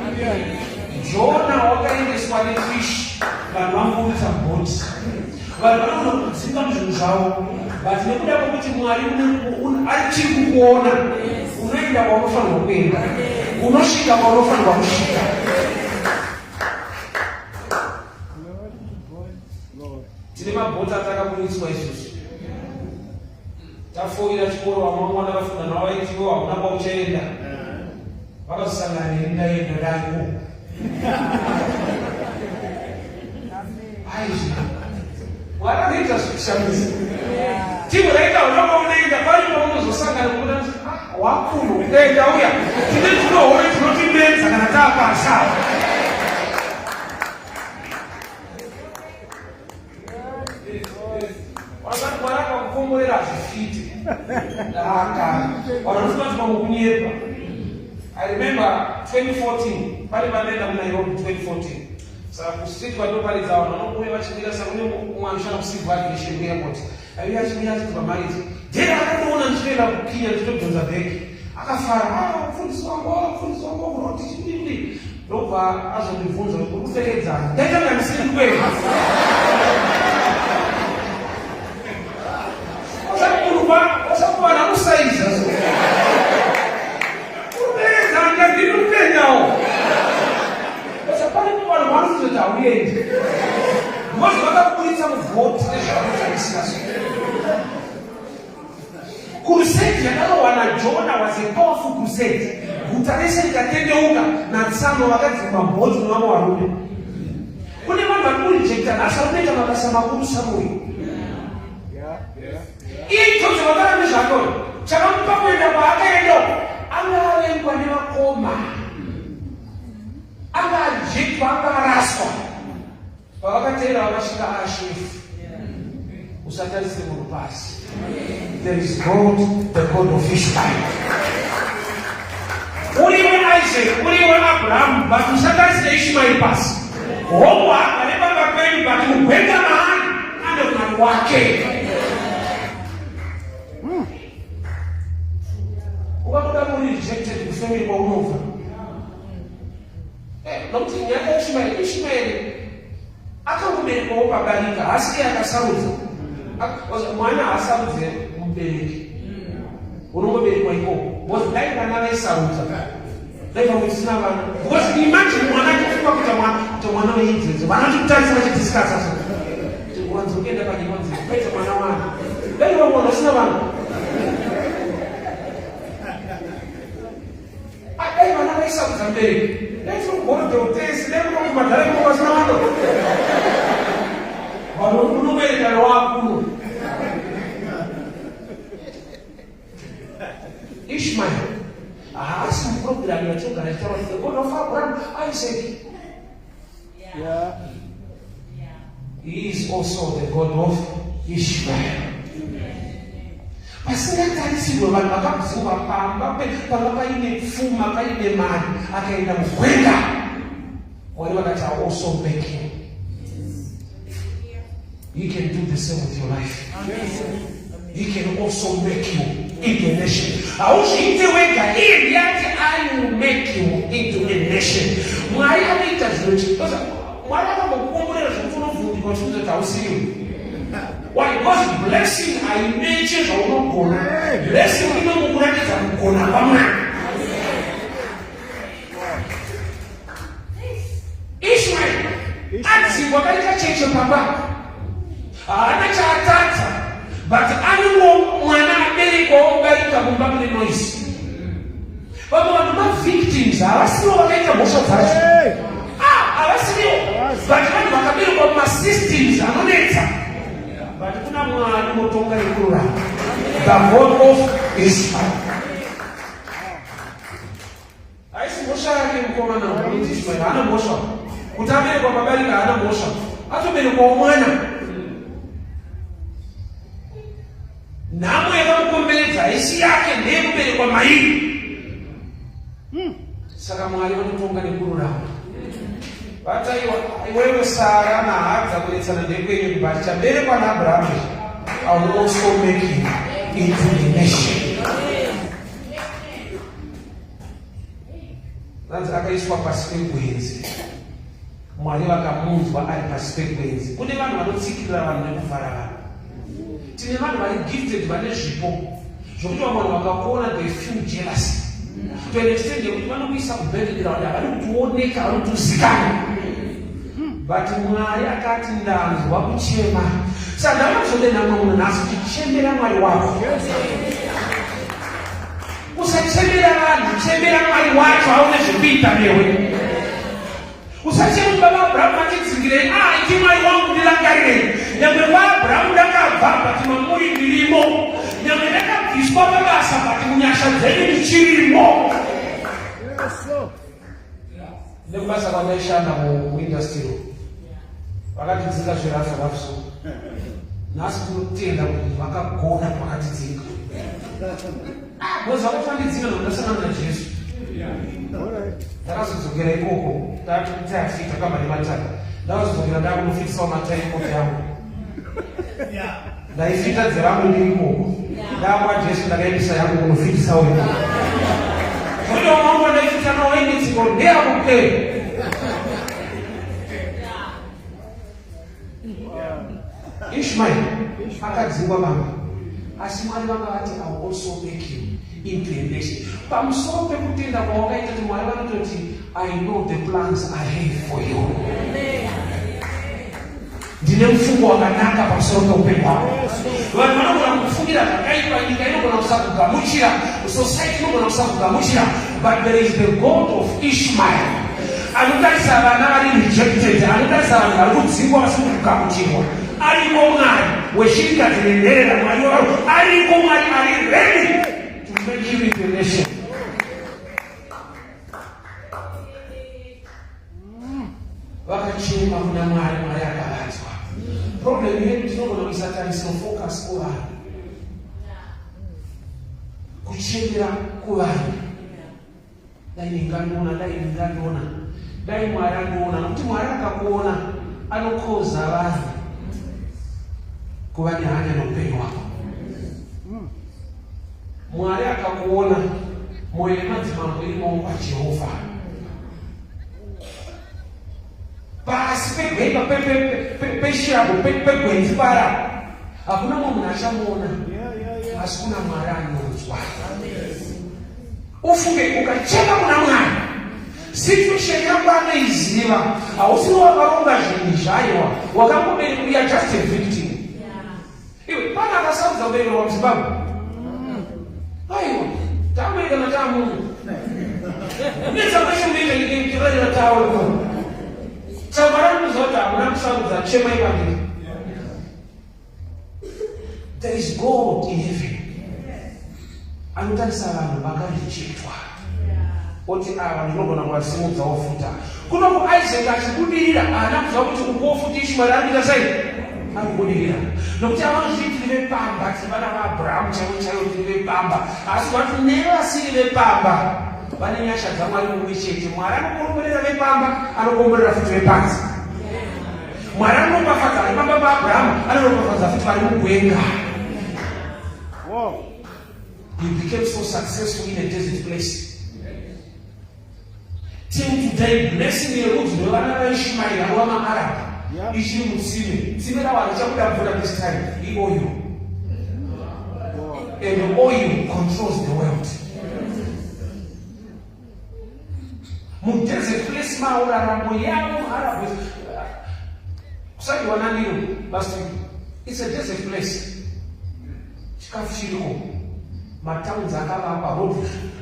Jona wakaendeswa nefish, vanhu vamuburitsa mubhoti. Vanhu vanogona kudzinga muzvinhu zvavo, but nekuda kwekuti Mwari achiri kukuona, unoenda kwaunofanirwa kuenda, unosvika kwaunofanirwa kusvika. Tine mabhoti atakaburitswa isusu tafoira chikoro, vamwe vangu vandakafunda navo vaiti iwe hauna kwauchaenda, vakazosangana neni ndaenda ndaiko aizvi Mwari anoita zvikushamisa. Timu raita hauna kwaunoenda, pari paunozosangana kuona kuti ah, wakuno enda uya tine tunohore tunotimedza kana taapasha. Wakati Mwari akakukomborera hazvifiti. Aka. Vanhu vanofunga kuti pamwe kunyepa. I remember 2014 pane pandaenda kuNairobi 2014. Saka kustreet kwandinoparidza vanhu vanouya vachimira saka kune mumwe anoshanda kucivil aviation kuairport. Aiuya achimira achiti pamaridzi. Then akandiona ndichitoenda kuKenya ndichitodhonza bhegi. Akafara, ah, mufundisi wangu, ah, mufundisi wangu, unoti chidii ndobva azondibvunza kuti uri kupfekedzani ndaita kunge ndisiri kuenda osakuvanhu anosaiza so uri kupfekedzani ndandiri kuendawo osa pane vanhu vanozoti hauendi because vakaburitsa muvhoti nezvavanotarisira so Crusade yakarohwa naJona was a powerful crusade. Guta rese rikatendeuka natsano vakadzimba mhoti nevamwe varume. Kune vanhu vari kurejecta nhasi vari kuita mabasa makuru samuyo. Iye Joseph akara nezvake uyo. Chakamupa kuenda kwaakaenda uko, anga avengwa nevakoma, anga ajikwa, anga araswa. Pavakateera vakasvika ashefu. Usatarise munhu pasi. There is God, the God of Ishmael. Uriwe Isaac, uriwe Abraham, but usatarise Ishmael pasi. Hongu haagare pamba penyu, but mugwenga maari ane Mwari wake. Ukabuda muri rejected kufamily kwaunobva. Eh, nokuti nyaya yaIshmaeri, Ishmaeri akangoberekwawo pabarika, haasi iye akasarudza. Mwana haasarudze mubereki, unongoberekwa ikoko. Because dai vana vaisarudza, dai vamwe tisina vana. Because imagine mwana achifunga kuita mwana, kuita mwana weidzedze, vana vachikutarisa vachidiscussa so. Kuti wanzi ukuenda panyika wanzi ukaita mwana wani. Dai vamwe vanhu vasina vana. Dai vana vaisarudza mubereki, dai tiri kugorodhero tese, dai kuno kumadhara iko vasina vana. Vanhu unoberekana wakuno. Ishmael haasi mupurogiramu yatinogara tichitaura the God of Abraham, Isaac. Yeah. He is also the God of Ishmael. Pasingatarisirwe vanhu vakabvuma pamba panga paine pfuma paine mari akaenda mugwenga. Mwari vakati I also make you. He can do the same with your life. He can also make you into a nation. Hauzviite wega, iye ndiye ati I will make you into a nation. Mwari anoita zvinhu chi- Mwari akambokukomborera zvekuti unovhundika uchifunga kuti hausiriwe. Why? Because blessing haimeche zvaunogona. Blessing inongokuratidza kugona kwaMwari. Ishmael adzingwa kaita cheche pamba haana chaatadza but anongo mwana aberekwa omubarika mumba mune noise. Vamwe vanhu mavictims havasivo vakaita mhosva dzacho, havasirivo, but vanhu vakaberekwa mumasystems anonetsa. But kuna Mwari unotonga nekururama, the God of Ishmael. Haisi mhosva yake mukomana unonzi Ishmael, haana mhosva. Kuti aberekwa pabarika haana mhosva, atoberekwawo mwana. Nhamo yakamukomberedza haisi yake, ndeyekuberekwa mairi. Saka Mwari vanotonga nekururama. Vataiwa iwewe Sara naHaga kunetsana ndekwenyu, but chaberekwa naAbraham I will also make you into a nation. Vanzi akaiswa pasi pegwenzi. Mwari vakamunzwa ari pasi pegwenzi. Kune vanhu vanotsikirira vanhu nekuvhara vanhu. Tine vanhu vari gifted vane zvipo zvokuti vamwe vanhu vakakuona they feel jealous to an extent yekuti vanokuisa kubackground, havadi kuti uoneke, havadi kuti uzikanwe. But Mwari akati ndanzwa kuchema. Saka ndava kuzodenha mumwe munhu nhasi kuti chemera Mwari wako. Usachemera vanhu, chemera Mwari wacho aone zvekuita newe. Usachema baba Abrahamu atidzingirei, ah, iti Mwari wangu ndirangarirei. Nyangwe kwaAbrahamu ndakabva, but mamuri ndirimo. Nyangwe ndakabviswa pabasa, but munyasha dzenyu ndichirimo. Nekubasa kwandaishanda muindustry vakatidzinga zverafu rafu so nhasi tinotenda kuti vakagona vakatidzinga. Because vakati vandidzinga ndasangana naJesu. Ndakazodzokera ikoko tafita kamba nematai, ndakazodzokera ndakunofitisawo matai mota yangu. Ndaifita dzevangu ndiri ikoko, ndakwa Jesu ndakaendesa yangu kunofitisawo ikoko. Zvino wangu ndaifita nawo inditsiko ndeyakupera. Ishmael akadzingwa baba, asi Mwari vanga vati I will also make you into a nation. Pamusoro pekutenda kwawakaita kuti Mwari vanototi I know the plans I have for you. Ndine mufungo wakanaka pamusoro peupenyu hwako. Vanhu vanogona kukufungira zvakaipa, nyika inogona kusakugamuchira, society inogona kusakugamuchira, but there is the God of Ishmael anotarisa vana vari rejected, anotarisa vanhu vari kudzingwa vasiri kugamuchirwa. Ariko Mwari weshirikadzi nenherera, Mwari wavo ariko, Mwari ari ready to make you into a nation. Vakachema kuna Mwari, Mwari akavanzwa. Problem yedu tinogona kuisa tarisiro, focus kuvanhu, kuchemera kuvanhu. Dai ndingandiona, dai ndingandiona, dai Mwari andiona. Nokuti Mwari akakuona, anokoza vanhu kuva nehanya noupenyu hwako. Mwari akakuona, mwoyo yemadzimambo iri maoko aJehovha. Pasi pegwenga, peshango, pegwenzi para, hakuna mumwe munhu achamuona, asi kuna Mwari anonzwa. Ufunge, ukachema kuna Mwari, situation yako anoiziva. Hausiri wakaronga zvinhu zvaiwa, wakangobereka, you are just a victim. Iwe, pana akasarudza kuberekerwa muZimbabwe? Aiwa, takubereka nataamunhu netsa kwese munoita nyika tawe. Saka Mwari anoziva kuti hamuna kusarudza. Chemai kwandiri. There is God in heaven anotarisa vanhu vakarejectwa, oti ava ndinogona kuvasimudzawo futa. Kuno kuIsaac achibudirira, haana kuziva kuti ukuwo futi Ishmaeri ari kuita sei, ari kubudirira, nokuti avanozvii, tiri vepamba, tiri vana vaAbrahamu chaivo chaivo, tiri vepamba. Asi vati nevasiri vepamba vane nyasha dzaMwari mumwe chete. Mwari anokomborera vepamba, anokomborera futi vepanzi. Mwari anoropafadza vari pamba paAbrahamu, anoropafadza futi vari mugwenga. He became so successful in a desert place. Till today, blessing yerudzi rwevana vaIshmaeri vanova maArab ichiri mutsime. Tsime ravo harichabuda mvura this time, ioil. And oil controls the world. Mudesert place mauraramo yavo Arab kusadiwa naniro last week. It's a desert place. Chikafu chiriko, matowns akavakwa, road,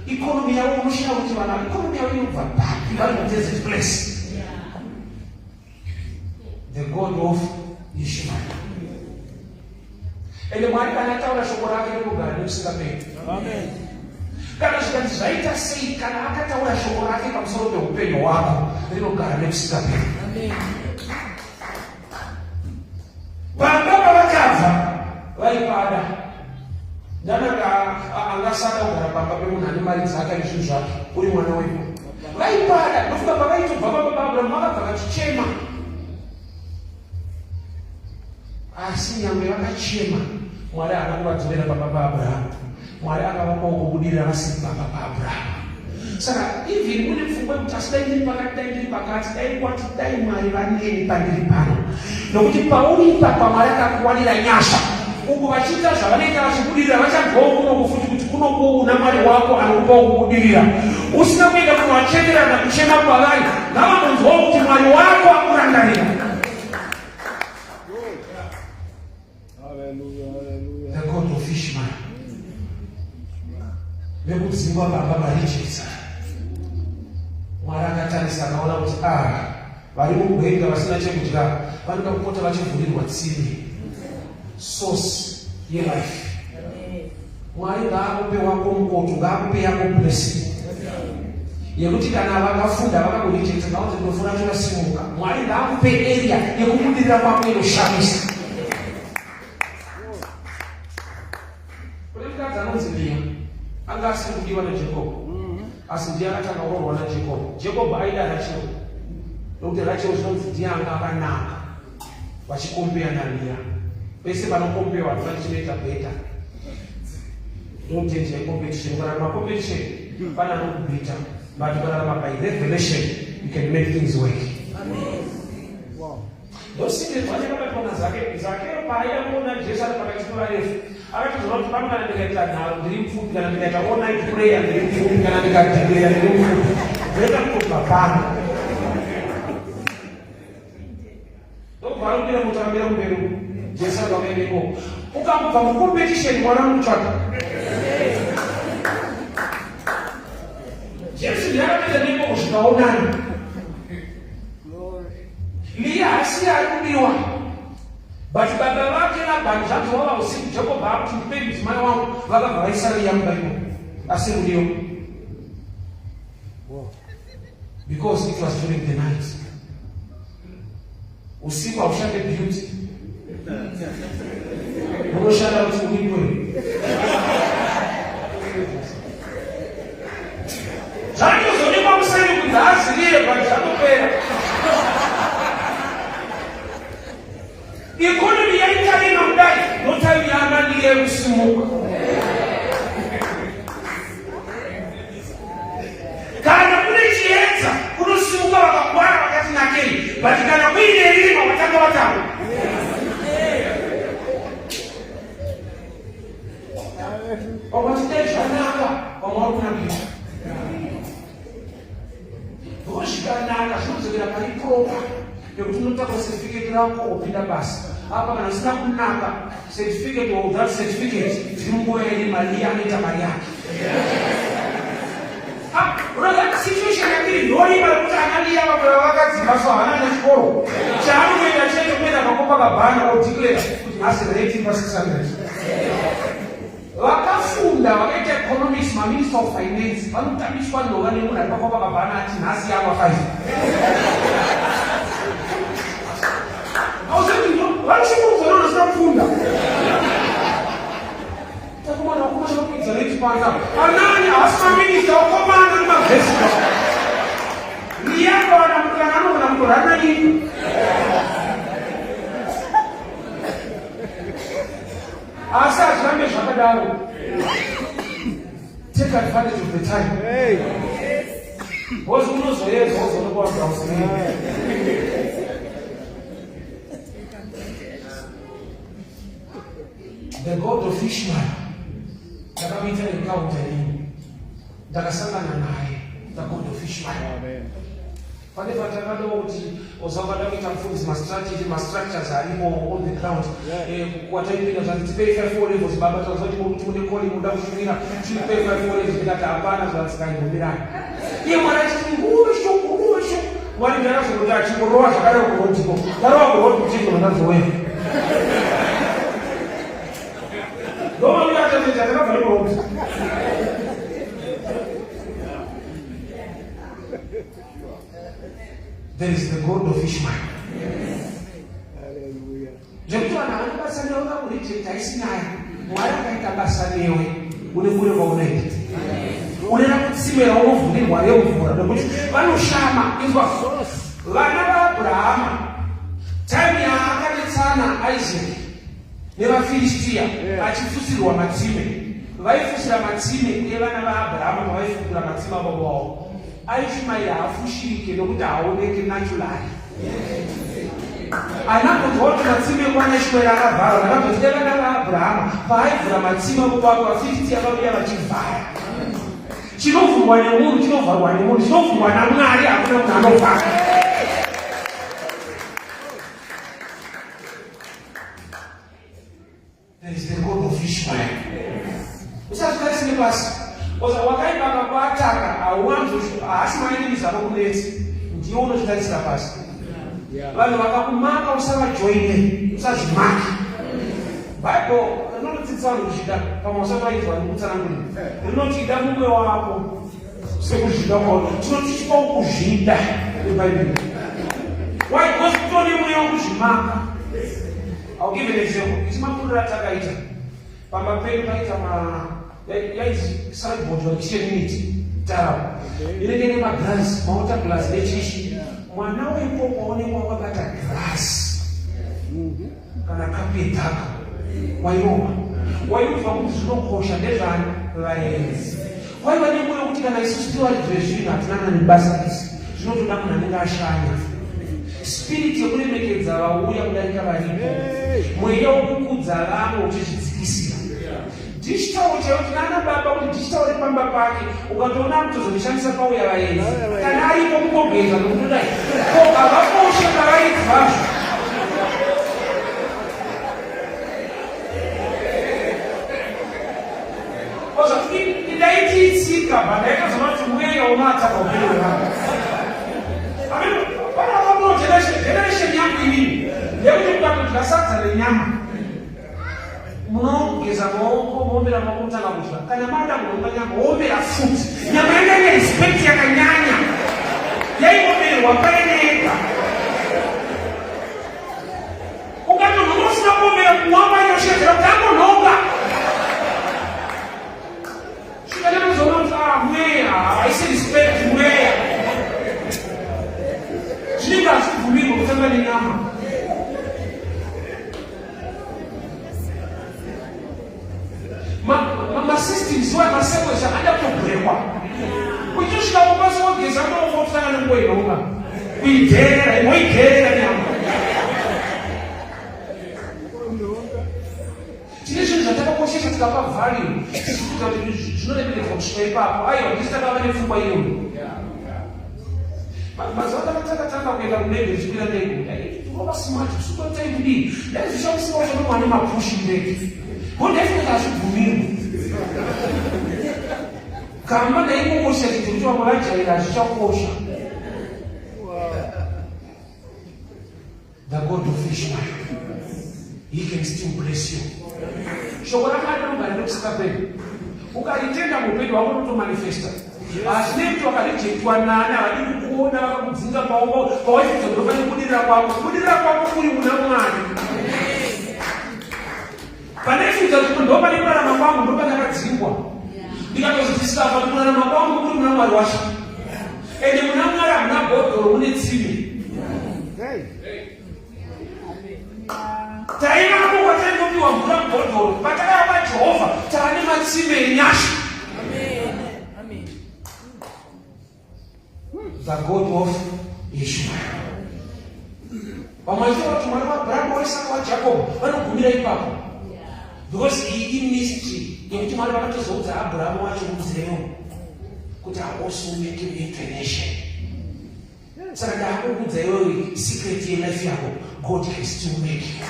economy yavo unoshaya kuti vana economy yavo inobva papi vari mudesert place. The God of Ishmael. Ende Mwari kana ataura shoko rake, rinogara nekusingaperi. Kana zvikanzi zvaita sei, kana akataura shoko rake pamusoro peupenyu hwako, rinogara nekusingaperi. Pamba pavakabva vaipada. Ndanaka angasada kugara pamba pemunhu ane mari dzake, ane zvinhu zvake, uri mwana wepo? Vaipada. Ndofunga pavaitobva pamba paAbrahamu vakabva vachichema, asi nyangwe vakachema, Mwari haana kuvadzorera pamba paAbrahamu. Mwari akavapawo kubudirira vasiri pamba paAbrahamu. Saka even une pfungwa yekuti asi dai ndiri pakati, dai ndiri pakati, dai kwati, dai Mwari vaneni pandiri pano, nokuti pauri ipapa Mwari akakuwanira nyasha. Uku vachiita zvavanoita vachibudirira, vachabvawo kunoku futi kuti kunoku una Mwari wako anokupawo kubudirira usina kuenda kunovachemerana kuchema kwavari. Ngavambonzwawo kuti Mwari wako akurangarira. Hallelujah, hallelujah. The God of Ishmael vekudzingwa baba varijekisa, Mwari akatarisa akaona kuti ah, vari mugwenga vasina chekudya vanoda kupota vachivhurirwa tsime, source yelife. Mwari ngaakupe wako mukoto, ngaakupe yako blessing yekuti kana vakafunda vakakurejecta, ngaunzi ndofuna chakasimuka. Mwari ngaakupe area yekubudirira kwako inoshamisa. Kune mukadzi anonzi Leah, anga asiri kudiwa naJacob, asi ndiye akatanga kuroorwa naJacob. Jacob aida Rachel, nokuti Rachel zvinonzi ndiye anga akanaka vachicompare naLeah. Pese panokompewa handisati chinoita better. Ndodanger yecompetition. Ukararama competition, pana anokubhita, but ukararama by revelation, you can make things work. Ndosingirwa chakabatwa naZakeo. Zakeo paaida kuona Jesu ari pakati pevarefu, akatoziva kuti pano kana ndikaita nharo ndiri mupfupi, kana ndikaita all night prayer ndiri mupfupi, kana ndikadeclare ndiri mupfupi, ndoita kutobva pano. Ndobva arumira mutambira kumberi uku. Jesu akaenda ikoko. Ukangobva mucompetition, mwana anokutsvaka. Jesu ndiye akatoita neko kusvikaonani. Leah asiye ari kudiwa, but But baba vake Labhani zvanzi wava usiku Jacob akuti ndipei mudzimai wangu vakabva vaisa Riya mumba imomo asi ruriyo because it was during the night. Usiku haushande beauty. Unoshanda kuti uripwe. Zvatozonekwa museni kunzi haziriye but zvatopera. Economy yaita ino kudai notime yaanani yekusimuka. Kana kune chiedza kunosimuka vakakwana vakati nakei but kana kuine rima vatanga vatanga. Vamwe vachidai zvanaka vamwe vari kunakira. Zvikanaka zvinodzokera pari proper nekuti unotakura certificate rako wopinda basa. Apa kana zvisina kunaka certificate or that certificate tiri munguva yerima liya anoita mari yake. Ah, unoziva situation yatiri ndorima rekuti ana liya vamwe vavakadzimba so havana nechikoro chaanotoita chete kuenda paCopacabana odeclare kuti nhasi rate pa 600 Vakafunda vakaita economics, maminister of finance vanotambiswa nhova nemunhu ari paCopacabana ati nhasi yava 5. Vanoshungurudzwa nevanhu vasina kufunda. Takomana vakomana vakuidza rate panza. Anani haasi maminista vakomana nemavhesi. Riyakawana mukana anogona kutorana nyika. Asi hazvirambe zvakadaro. Take advantage of the time. Because unozoyedza wozoonekwa kuti hauzivi. The God of Ishmael ndakamuita encounter ini ndakasangana naye the God of Ishmael. Amen. Pane patakadawo kuti ozavada kuita mufundisi mastrategy mastructures arimo on the ground kwataipinda zvanzi tipei 5 levels baba tanzwa kuti kuti une calling unoda kushumira tipei 5 levels ndikati hapana zvanzi kaimbomirai iye mwana achiti ngurushu ngurushu mwari ndakazokuti achingorova zvakare kurodiko ndarova kurodi kuchii mandazoweya ndomamira atatoita takabva nekurodi. There is the God of Ishmael. Zvekuti vanhu havana basa newe vakureject haisi nyaya. Mwari akaita basa newe une kure kwaunoenda. Une rakutsime raunovhurirwa remvura nekuti vanoshama inzwa vana vaAbrahama time yaakanetsana Isaac nevaFiristia achifusirwa matsime. Vaifusira matsime evana vaAbrahama pavaifukura matsime ababa wavo. Aishumaeri haafushirike nokuti haaoneke naturally. Anakunzwa kuti matsime ekwana Ishumaeri akavharwa, ndakazoti evana vaAbrahama paaivhura matsime ababa wake vaFiristia vauya vachivhara. Chinovhurwa nemunhu chinovharwa nemunhu, chinovhurwa naMwari hakuna munhu anovhara. There is the God of Ishmael. Usazvitarise nepasi. Oza wakaipa akakuataka hauwanzo haasi maenemies anokunetsa. Ndiwe unozvitarisira pasi. Vanhu vakakumaka usavajoine, usazvimake. Bible rinotodzidzisa vanhu kuzvida pamwe usati wainzwa ndikutsanangurira. Rinoti ida mumwe wako sekuzvida kwako. Tinoti chipawo kuzvida nebhaibheri. Why? Because kutone mweya wekuzvimaka. I'll give an example. Isu makuriro atakaita pamba pedu paita ma yainzi sideboard or kitchen unit tara inenge ine maglass mawater glass nechichi mwana wepo kwaonekwa wakabata glass kana kapu yedhaka wairohwa waiudzwa kuti zvinokosha ndezvani vaenzi kwaiva nemwoyo wekuti kana isusu tivaridzi vezvinhu hatinana nebasa isi zvinotoda munhu anenge ashanya spirit yekuremekedza vauya kudarika varipo mweya wokukudza vamwe uchizvidzikisira digital chero tinana baba kuti digital repamba pake ukatoona akutozorishandisa pauya vaenzi kana aripo kungogeza nokutodai ko havakoshe pavaridzi vazvo. Ndaiti itsika but ndaitozoona kuti mweya unoataka upenyu hwevanhu. Pane vamwe generation yangu inini yekuti mukatodya sadza Sadza nenyama munogeza maoko, moombera maoko, motanga kudya. Kana mada kunonga nyama, woombera futi. Nyama yanga ine respect yakanyanya, yaiomberwa paine yega. Ukatonhonga usina kuombera, kuwamba inoshedzera kuti angonhonga. Svika nemazoona kuti ah, mweya haisi respect, mweya zvinenge hazvibvumirwa kutamba nenyama. Masystems wa masekwesha ada kutobrekwa. Uchisvika mupasi wogeza maoko, kutanga nenguva inonga kuidherera, imoidherera nyama. Tine zvinhu zvatakakoshesa, tikapa value, tichifunga kuti zvinoremeredzwa kusvika ipapo. Aiwa, ndisi takava nepfungwa iyoyo. Mazuva takatanga kuenda kundege, tichikwira ndege, ndaitirova smart kusukataikudii, ndaizvishandisa wacho nomwane mapushi ndege ko ndaifunga hazvibvumirwi. Gamba ndaingokosha chete kuti vamwe vajaira, hazvichakosha. The God of Ishmael, he can still bless you. Shoko raMwari rinogara nekusingaperi. Ukaritenda muupenyu hwako, unotomanifesta. Hazvinei kuti wakarejectwa nani, havadi kukuona, vakakudzinga paoko pawaifunza ndopane kubudirira kwako. Kubudirira kwako kuri muna Mwari. Pandaifunza kuti ndopane kurarama kwangu, ndopandakadzingwa. Ndikatozodiscover kuti kurarama kwangu kuri muna Mwari wacho. Ende muna Mwari hamuna bhodhoro, mune tsime. Taivako kwataingopiwa mvura mubhodhoro, patakava paJehovha tava nematsime enyasha. The God of Ishmael. Vamwe vachitaura kuti Mwari waAbrahamu, waIsaka, waJacob, vanogumira ipapo because iyi imystery yekuti Mwari vakatozoudza Abrahamu wacho munzira kuti, "I also make you into a nation." Saka ndakuudza iwewe secret yelife yako: God can still make you.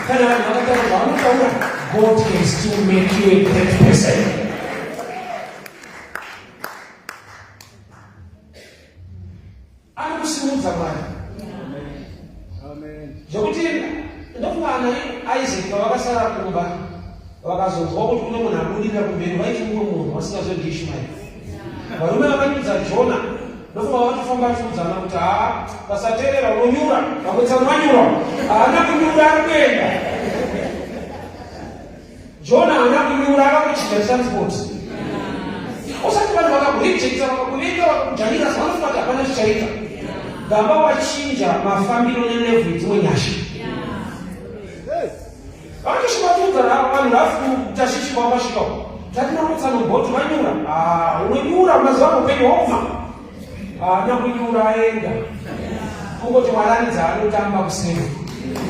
Kana vanhu vakataura zvavanotaura, God can still make you a great person. Ari kusimudza Mwari zvekuti ndofunga ana Isaac pavakasara kumba, vakazonzwa kuti kune munhu abudirira kumberi, vaiti mumwe munhu vasingazodi Ishmaeri. Varume vakanyudza Jona, ndofunga vakatofamba vachiudzana kuti, "Haa, vasateerera, unonyura." Vamwe tsano vanyura, haana kunyura, ari kuenda. Jona haana kunyura, akakuchinja transport. Usati vanhu vakakurejecta, vakakuvenga, vakakujanira, zvavanofunga kuti hapana zvichaita, gamba wachinja mafambiro nelevel dzimwe nyasha. Vakatosvika vanhu rafu Tashishi, kwavasvika tatinomutsano bhoti, vanyura. Unonyura mazuva upenyu hwauma. Haana kunyura, aenda. Kungoti waranidza anotamba kuseri.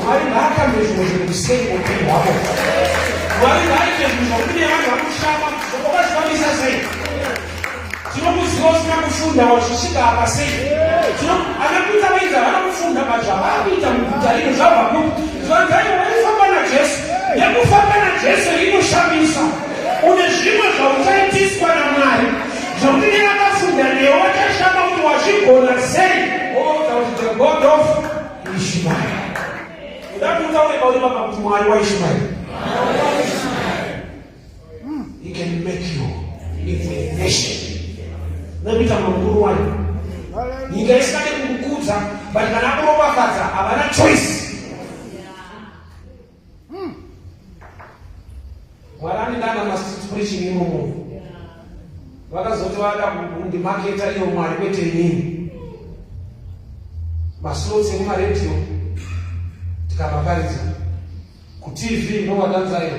Mwari ngaatambe zvimwe zvinhu kuseri upenyu hwako. Mwari ngaaite zvinhu zvokuti nevanhu vakushama, wakazvifambisa sei? Tinokuziva usina kufunda, wazvisvika apa sei? Ana kuita vaidza havana kufunda, but zvavakuita muguta rino zvabva kupi? Zvanzai waifamba naJesu. Nekufamba naJesu inoshamisa. Une zvimwe zvauchaitiswa naMwari zvokuti nevakafunda newe vachashama kuti wazvigona sei. Oudza kuti the God of Ishmael. Uda kuti utaure pauri papa kuti, "Mwari waIshmael, he can make you into a nation." Nekuita mukuru wayo, nyika isingade kukukudza, but kana akuropafadza havana choice. Mwari anendana mastreet preaching imomo. Vakazoti vada kundimaketa iyo Mwari, kwete inini. Maslots ekumaredhiyo tikamaparidza, kuTV ndovadanzayo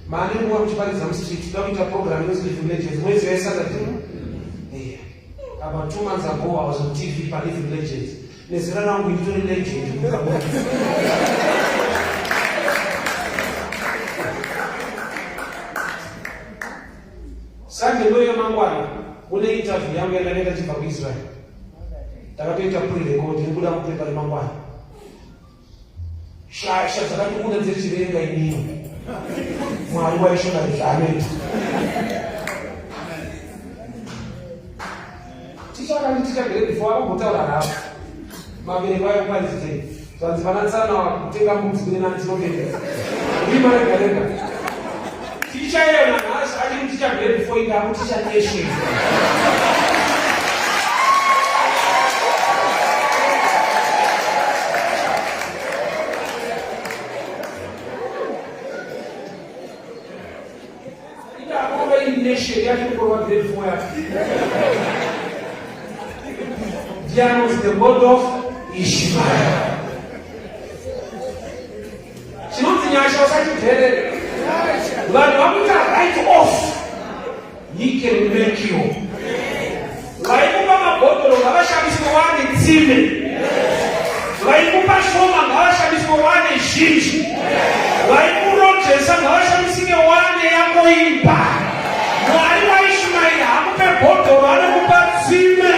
maane nguva muchiparidza mustreet. Toda kuita program inonzi Living Legends mwedzi yaSaturday. Yeah. About 2 months ago I was on TV paLiving Legends. Nezera rangu nditori legend mukamwe. Sunday ndo yemangwana kune interview yangu yandakaita chibva kuIsrael. Ndakatoita pre-record, iri kuda mupepa remangwana. Shasha dzakatokunda dzechivenga inini. Mwari waishona zvaanoita. Ticha akanditicha grade 4 akambotaura navo mabereko ayo kuparizitei. Zvanzi vana tsana kutenga mbudzi kune nani tinobendera. Rima rega rega. Ticha iyeyo nanhasi achiri ticha grade 4 inga akuticha nation. Inga akurova iyi nation yacho kurova grade 4 yacho. Ndiye anonzi the God of Ishmael. Chinonzi nyasha usachidherere. Vanhu vakuita right off. He can make you. Vaikupa mabhodhoro ngavashamiswe wane tsime. Vaikupa shoma ngavashamiswe wane zhinji. Vaikurojesa ngavashamisike wane yako imba. Mwari waIshmaeri hakupe bhodhoro anokupa tsime.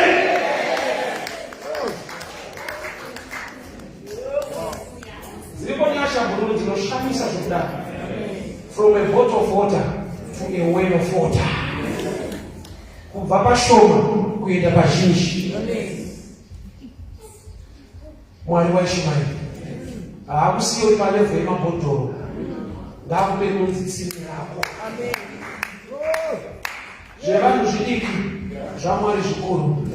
Dziripo nyasha bhururu dzinoshamisa zvekudaro. From a bottle of water to a well of water. Kubva pashoma kuenda pazhinji. Mwari waIshmaeri haakusiye uri palevel yemabhodhoro. Ngaakupe rinonzi tsime rako. Zvevanhu zvidiki, zvaMwari zvikuru.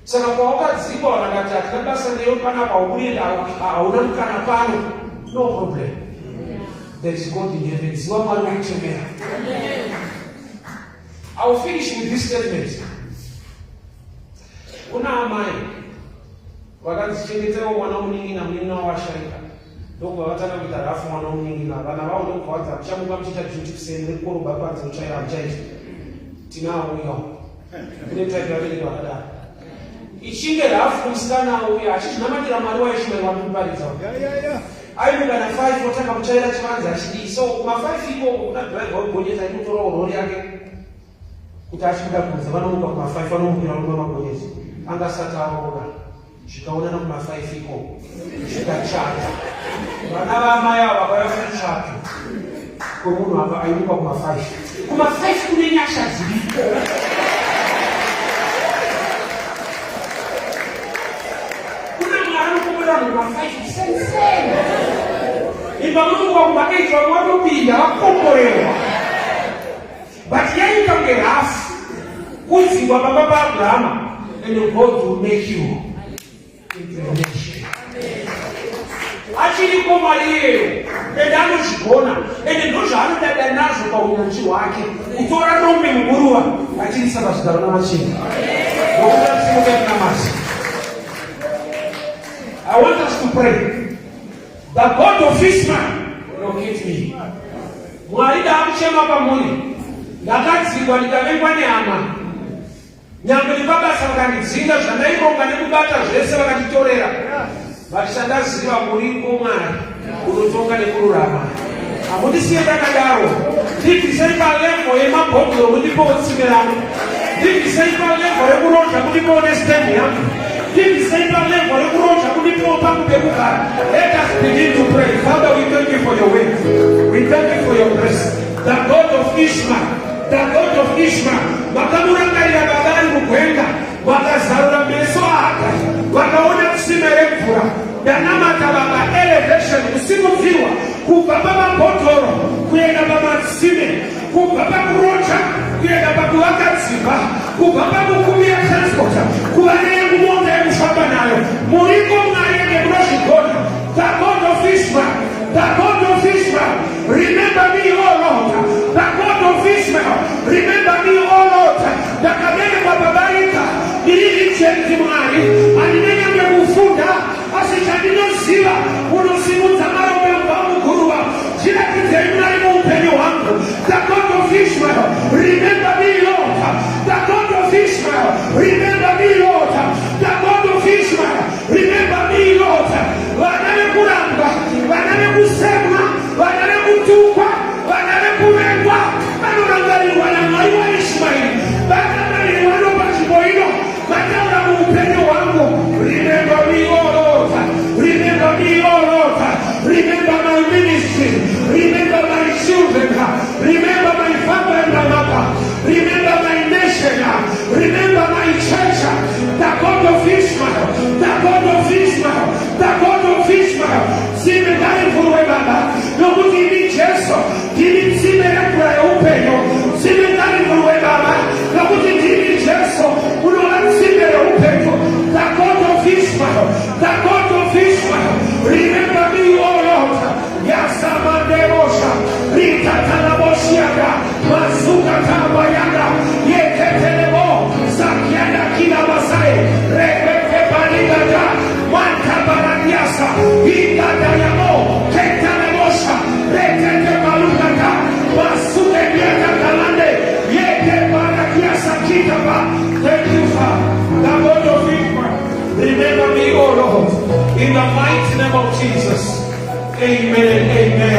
Saka pawakadzingwa vakati hatina basa newe panapa haubude hauna mukana pano. No problem. There is God in heaven. Ziva Mwari wekuchemera. I will finish with this statement. Kuna amai vakanzi chengetaiwo mwana munin'ina munin'ina wavashaika ndokubva vatanga kuita rafu mwana womunin'ina vana vavo ndokubva vanzi hamuchamuka muchiita duty kuseni rekukorobha panze kutsvaira hamuchaita tinawo uyawo kune type vabereki vakadaro ichinge rafu musikana auya achizvinamatira mwari waishmaeri wandikuparidza aimuka na 5 otanga kutsvaira chivanze achidii so kuma 5 ikoko kuna driver wegonyeti aimutorawo rori yake kuti achibuda kunze vanomuka kuma 5 vanomukira varume magonyeti anga asati aroora zvikaonana kuma 5 ikoko zvikachata vana vaamai ava vakauya kumuchato kwemunhu ava aimuka kuma 5 kuma 5 kune nyasha dziriko. Kuna Mwari anokomborera vanhu kuma 5 senseni imba munomuka kuma 8 vamwe vatopinda vakomborerwa. But yaita kunge rafu kudzingwa pamba paAbrahama and God will make you into a nation. Achiriko Mwari iyeyo ende anozvigona ende ndozvaanodada nazvo paunyanzvi hwake kutora rombe muguruva achirisa pazvigaro namachinda. Nokuda kusimuka kunamata. I want us to pray. The God of Ishmael locate me. Mwari ndaakuchema kwamuri, ndakadzingwa ndikavengwa nehama, nyangwe nepabasa vakandidzinga, zvandaironga nekubata zvese vakanditorera, but chandaziva muriko Mwari unotonga nekururama. Hamundisiye ndakadaro, ndibvisei palevel yemabhodhoro mundipewo tsime rangu, ndibvisei palevel rekuroja mundipewo nestand yangu. Ndibvisei palevel rekuroja mundipewo pangu pekugara. Let us begin to pray. Father, we thank you for your word. We thank you for your grace. The God of Ishmael, the God of Ishmael, makamurangarira baba ari mugwenga, vakazarura meso aHagari, vakaona tsime remvura. Ndanamata baba elevation, kusimudzirwa kubva pamabhodhoro kuenda pamatsime. Kubva pakuroja kuenda pakuvaka dzimba, kubva pakukumbira transport kuva neyangu mota yekufamba nayo. Muriko Mwari ende munozvigona. The God of Israel, the God of Israel, remember me, O Lord. The God of Israel, remember me, O Lord. Ndakaberekwa pabarika, ndiri reject Mwari, handina nyangwe kufunda Asi chandinoziva, unosimudza marombe kubva muguruva. Chiratidzei Mwari muupenyu hwangu. The God of Israel, remember me, Lord. The God of Israel, remember me, Lord. The God of Israel, remember me, Lord. Vana vekurambwa, vana vekusemwa, vana vekutukwa. Thank you, Father. The God of Israel. Remember me, O Lord, in the mighty name of Jesus. Amen and amen.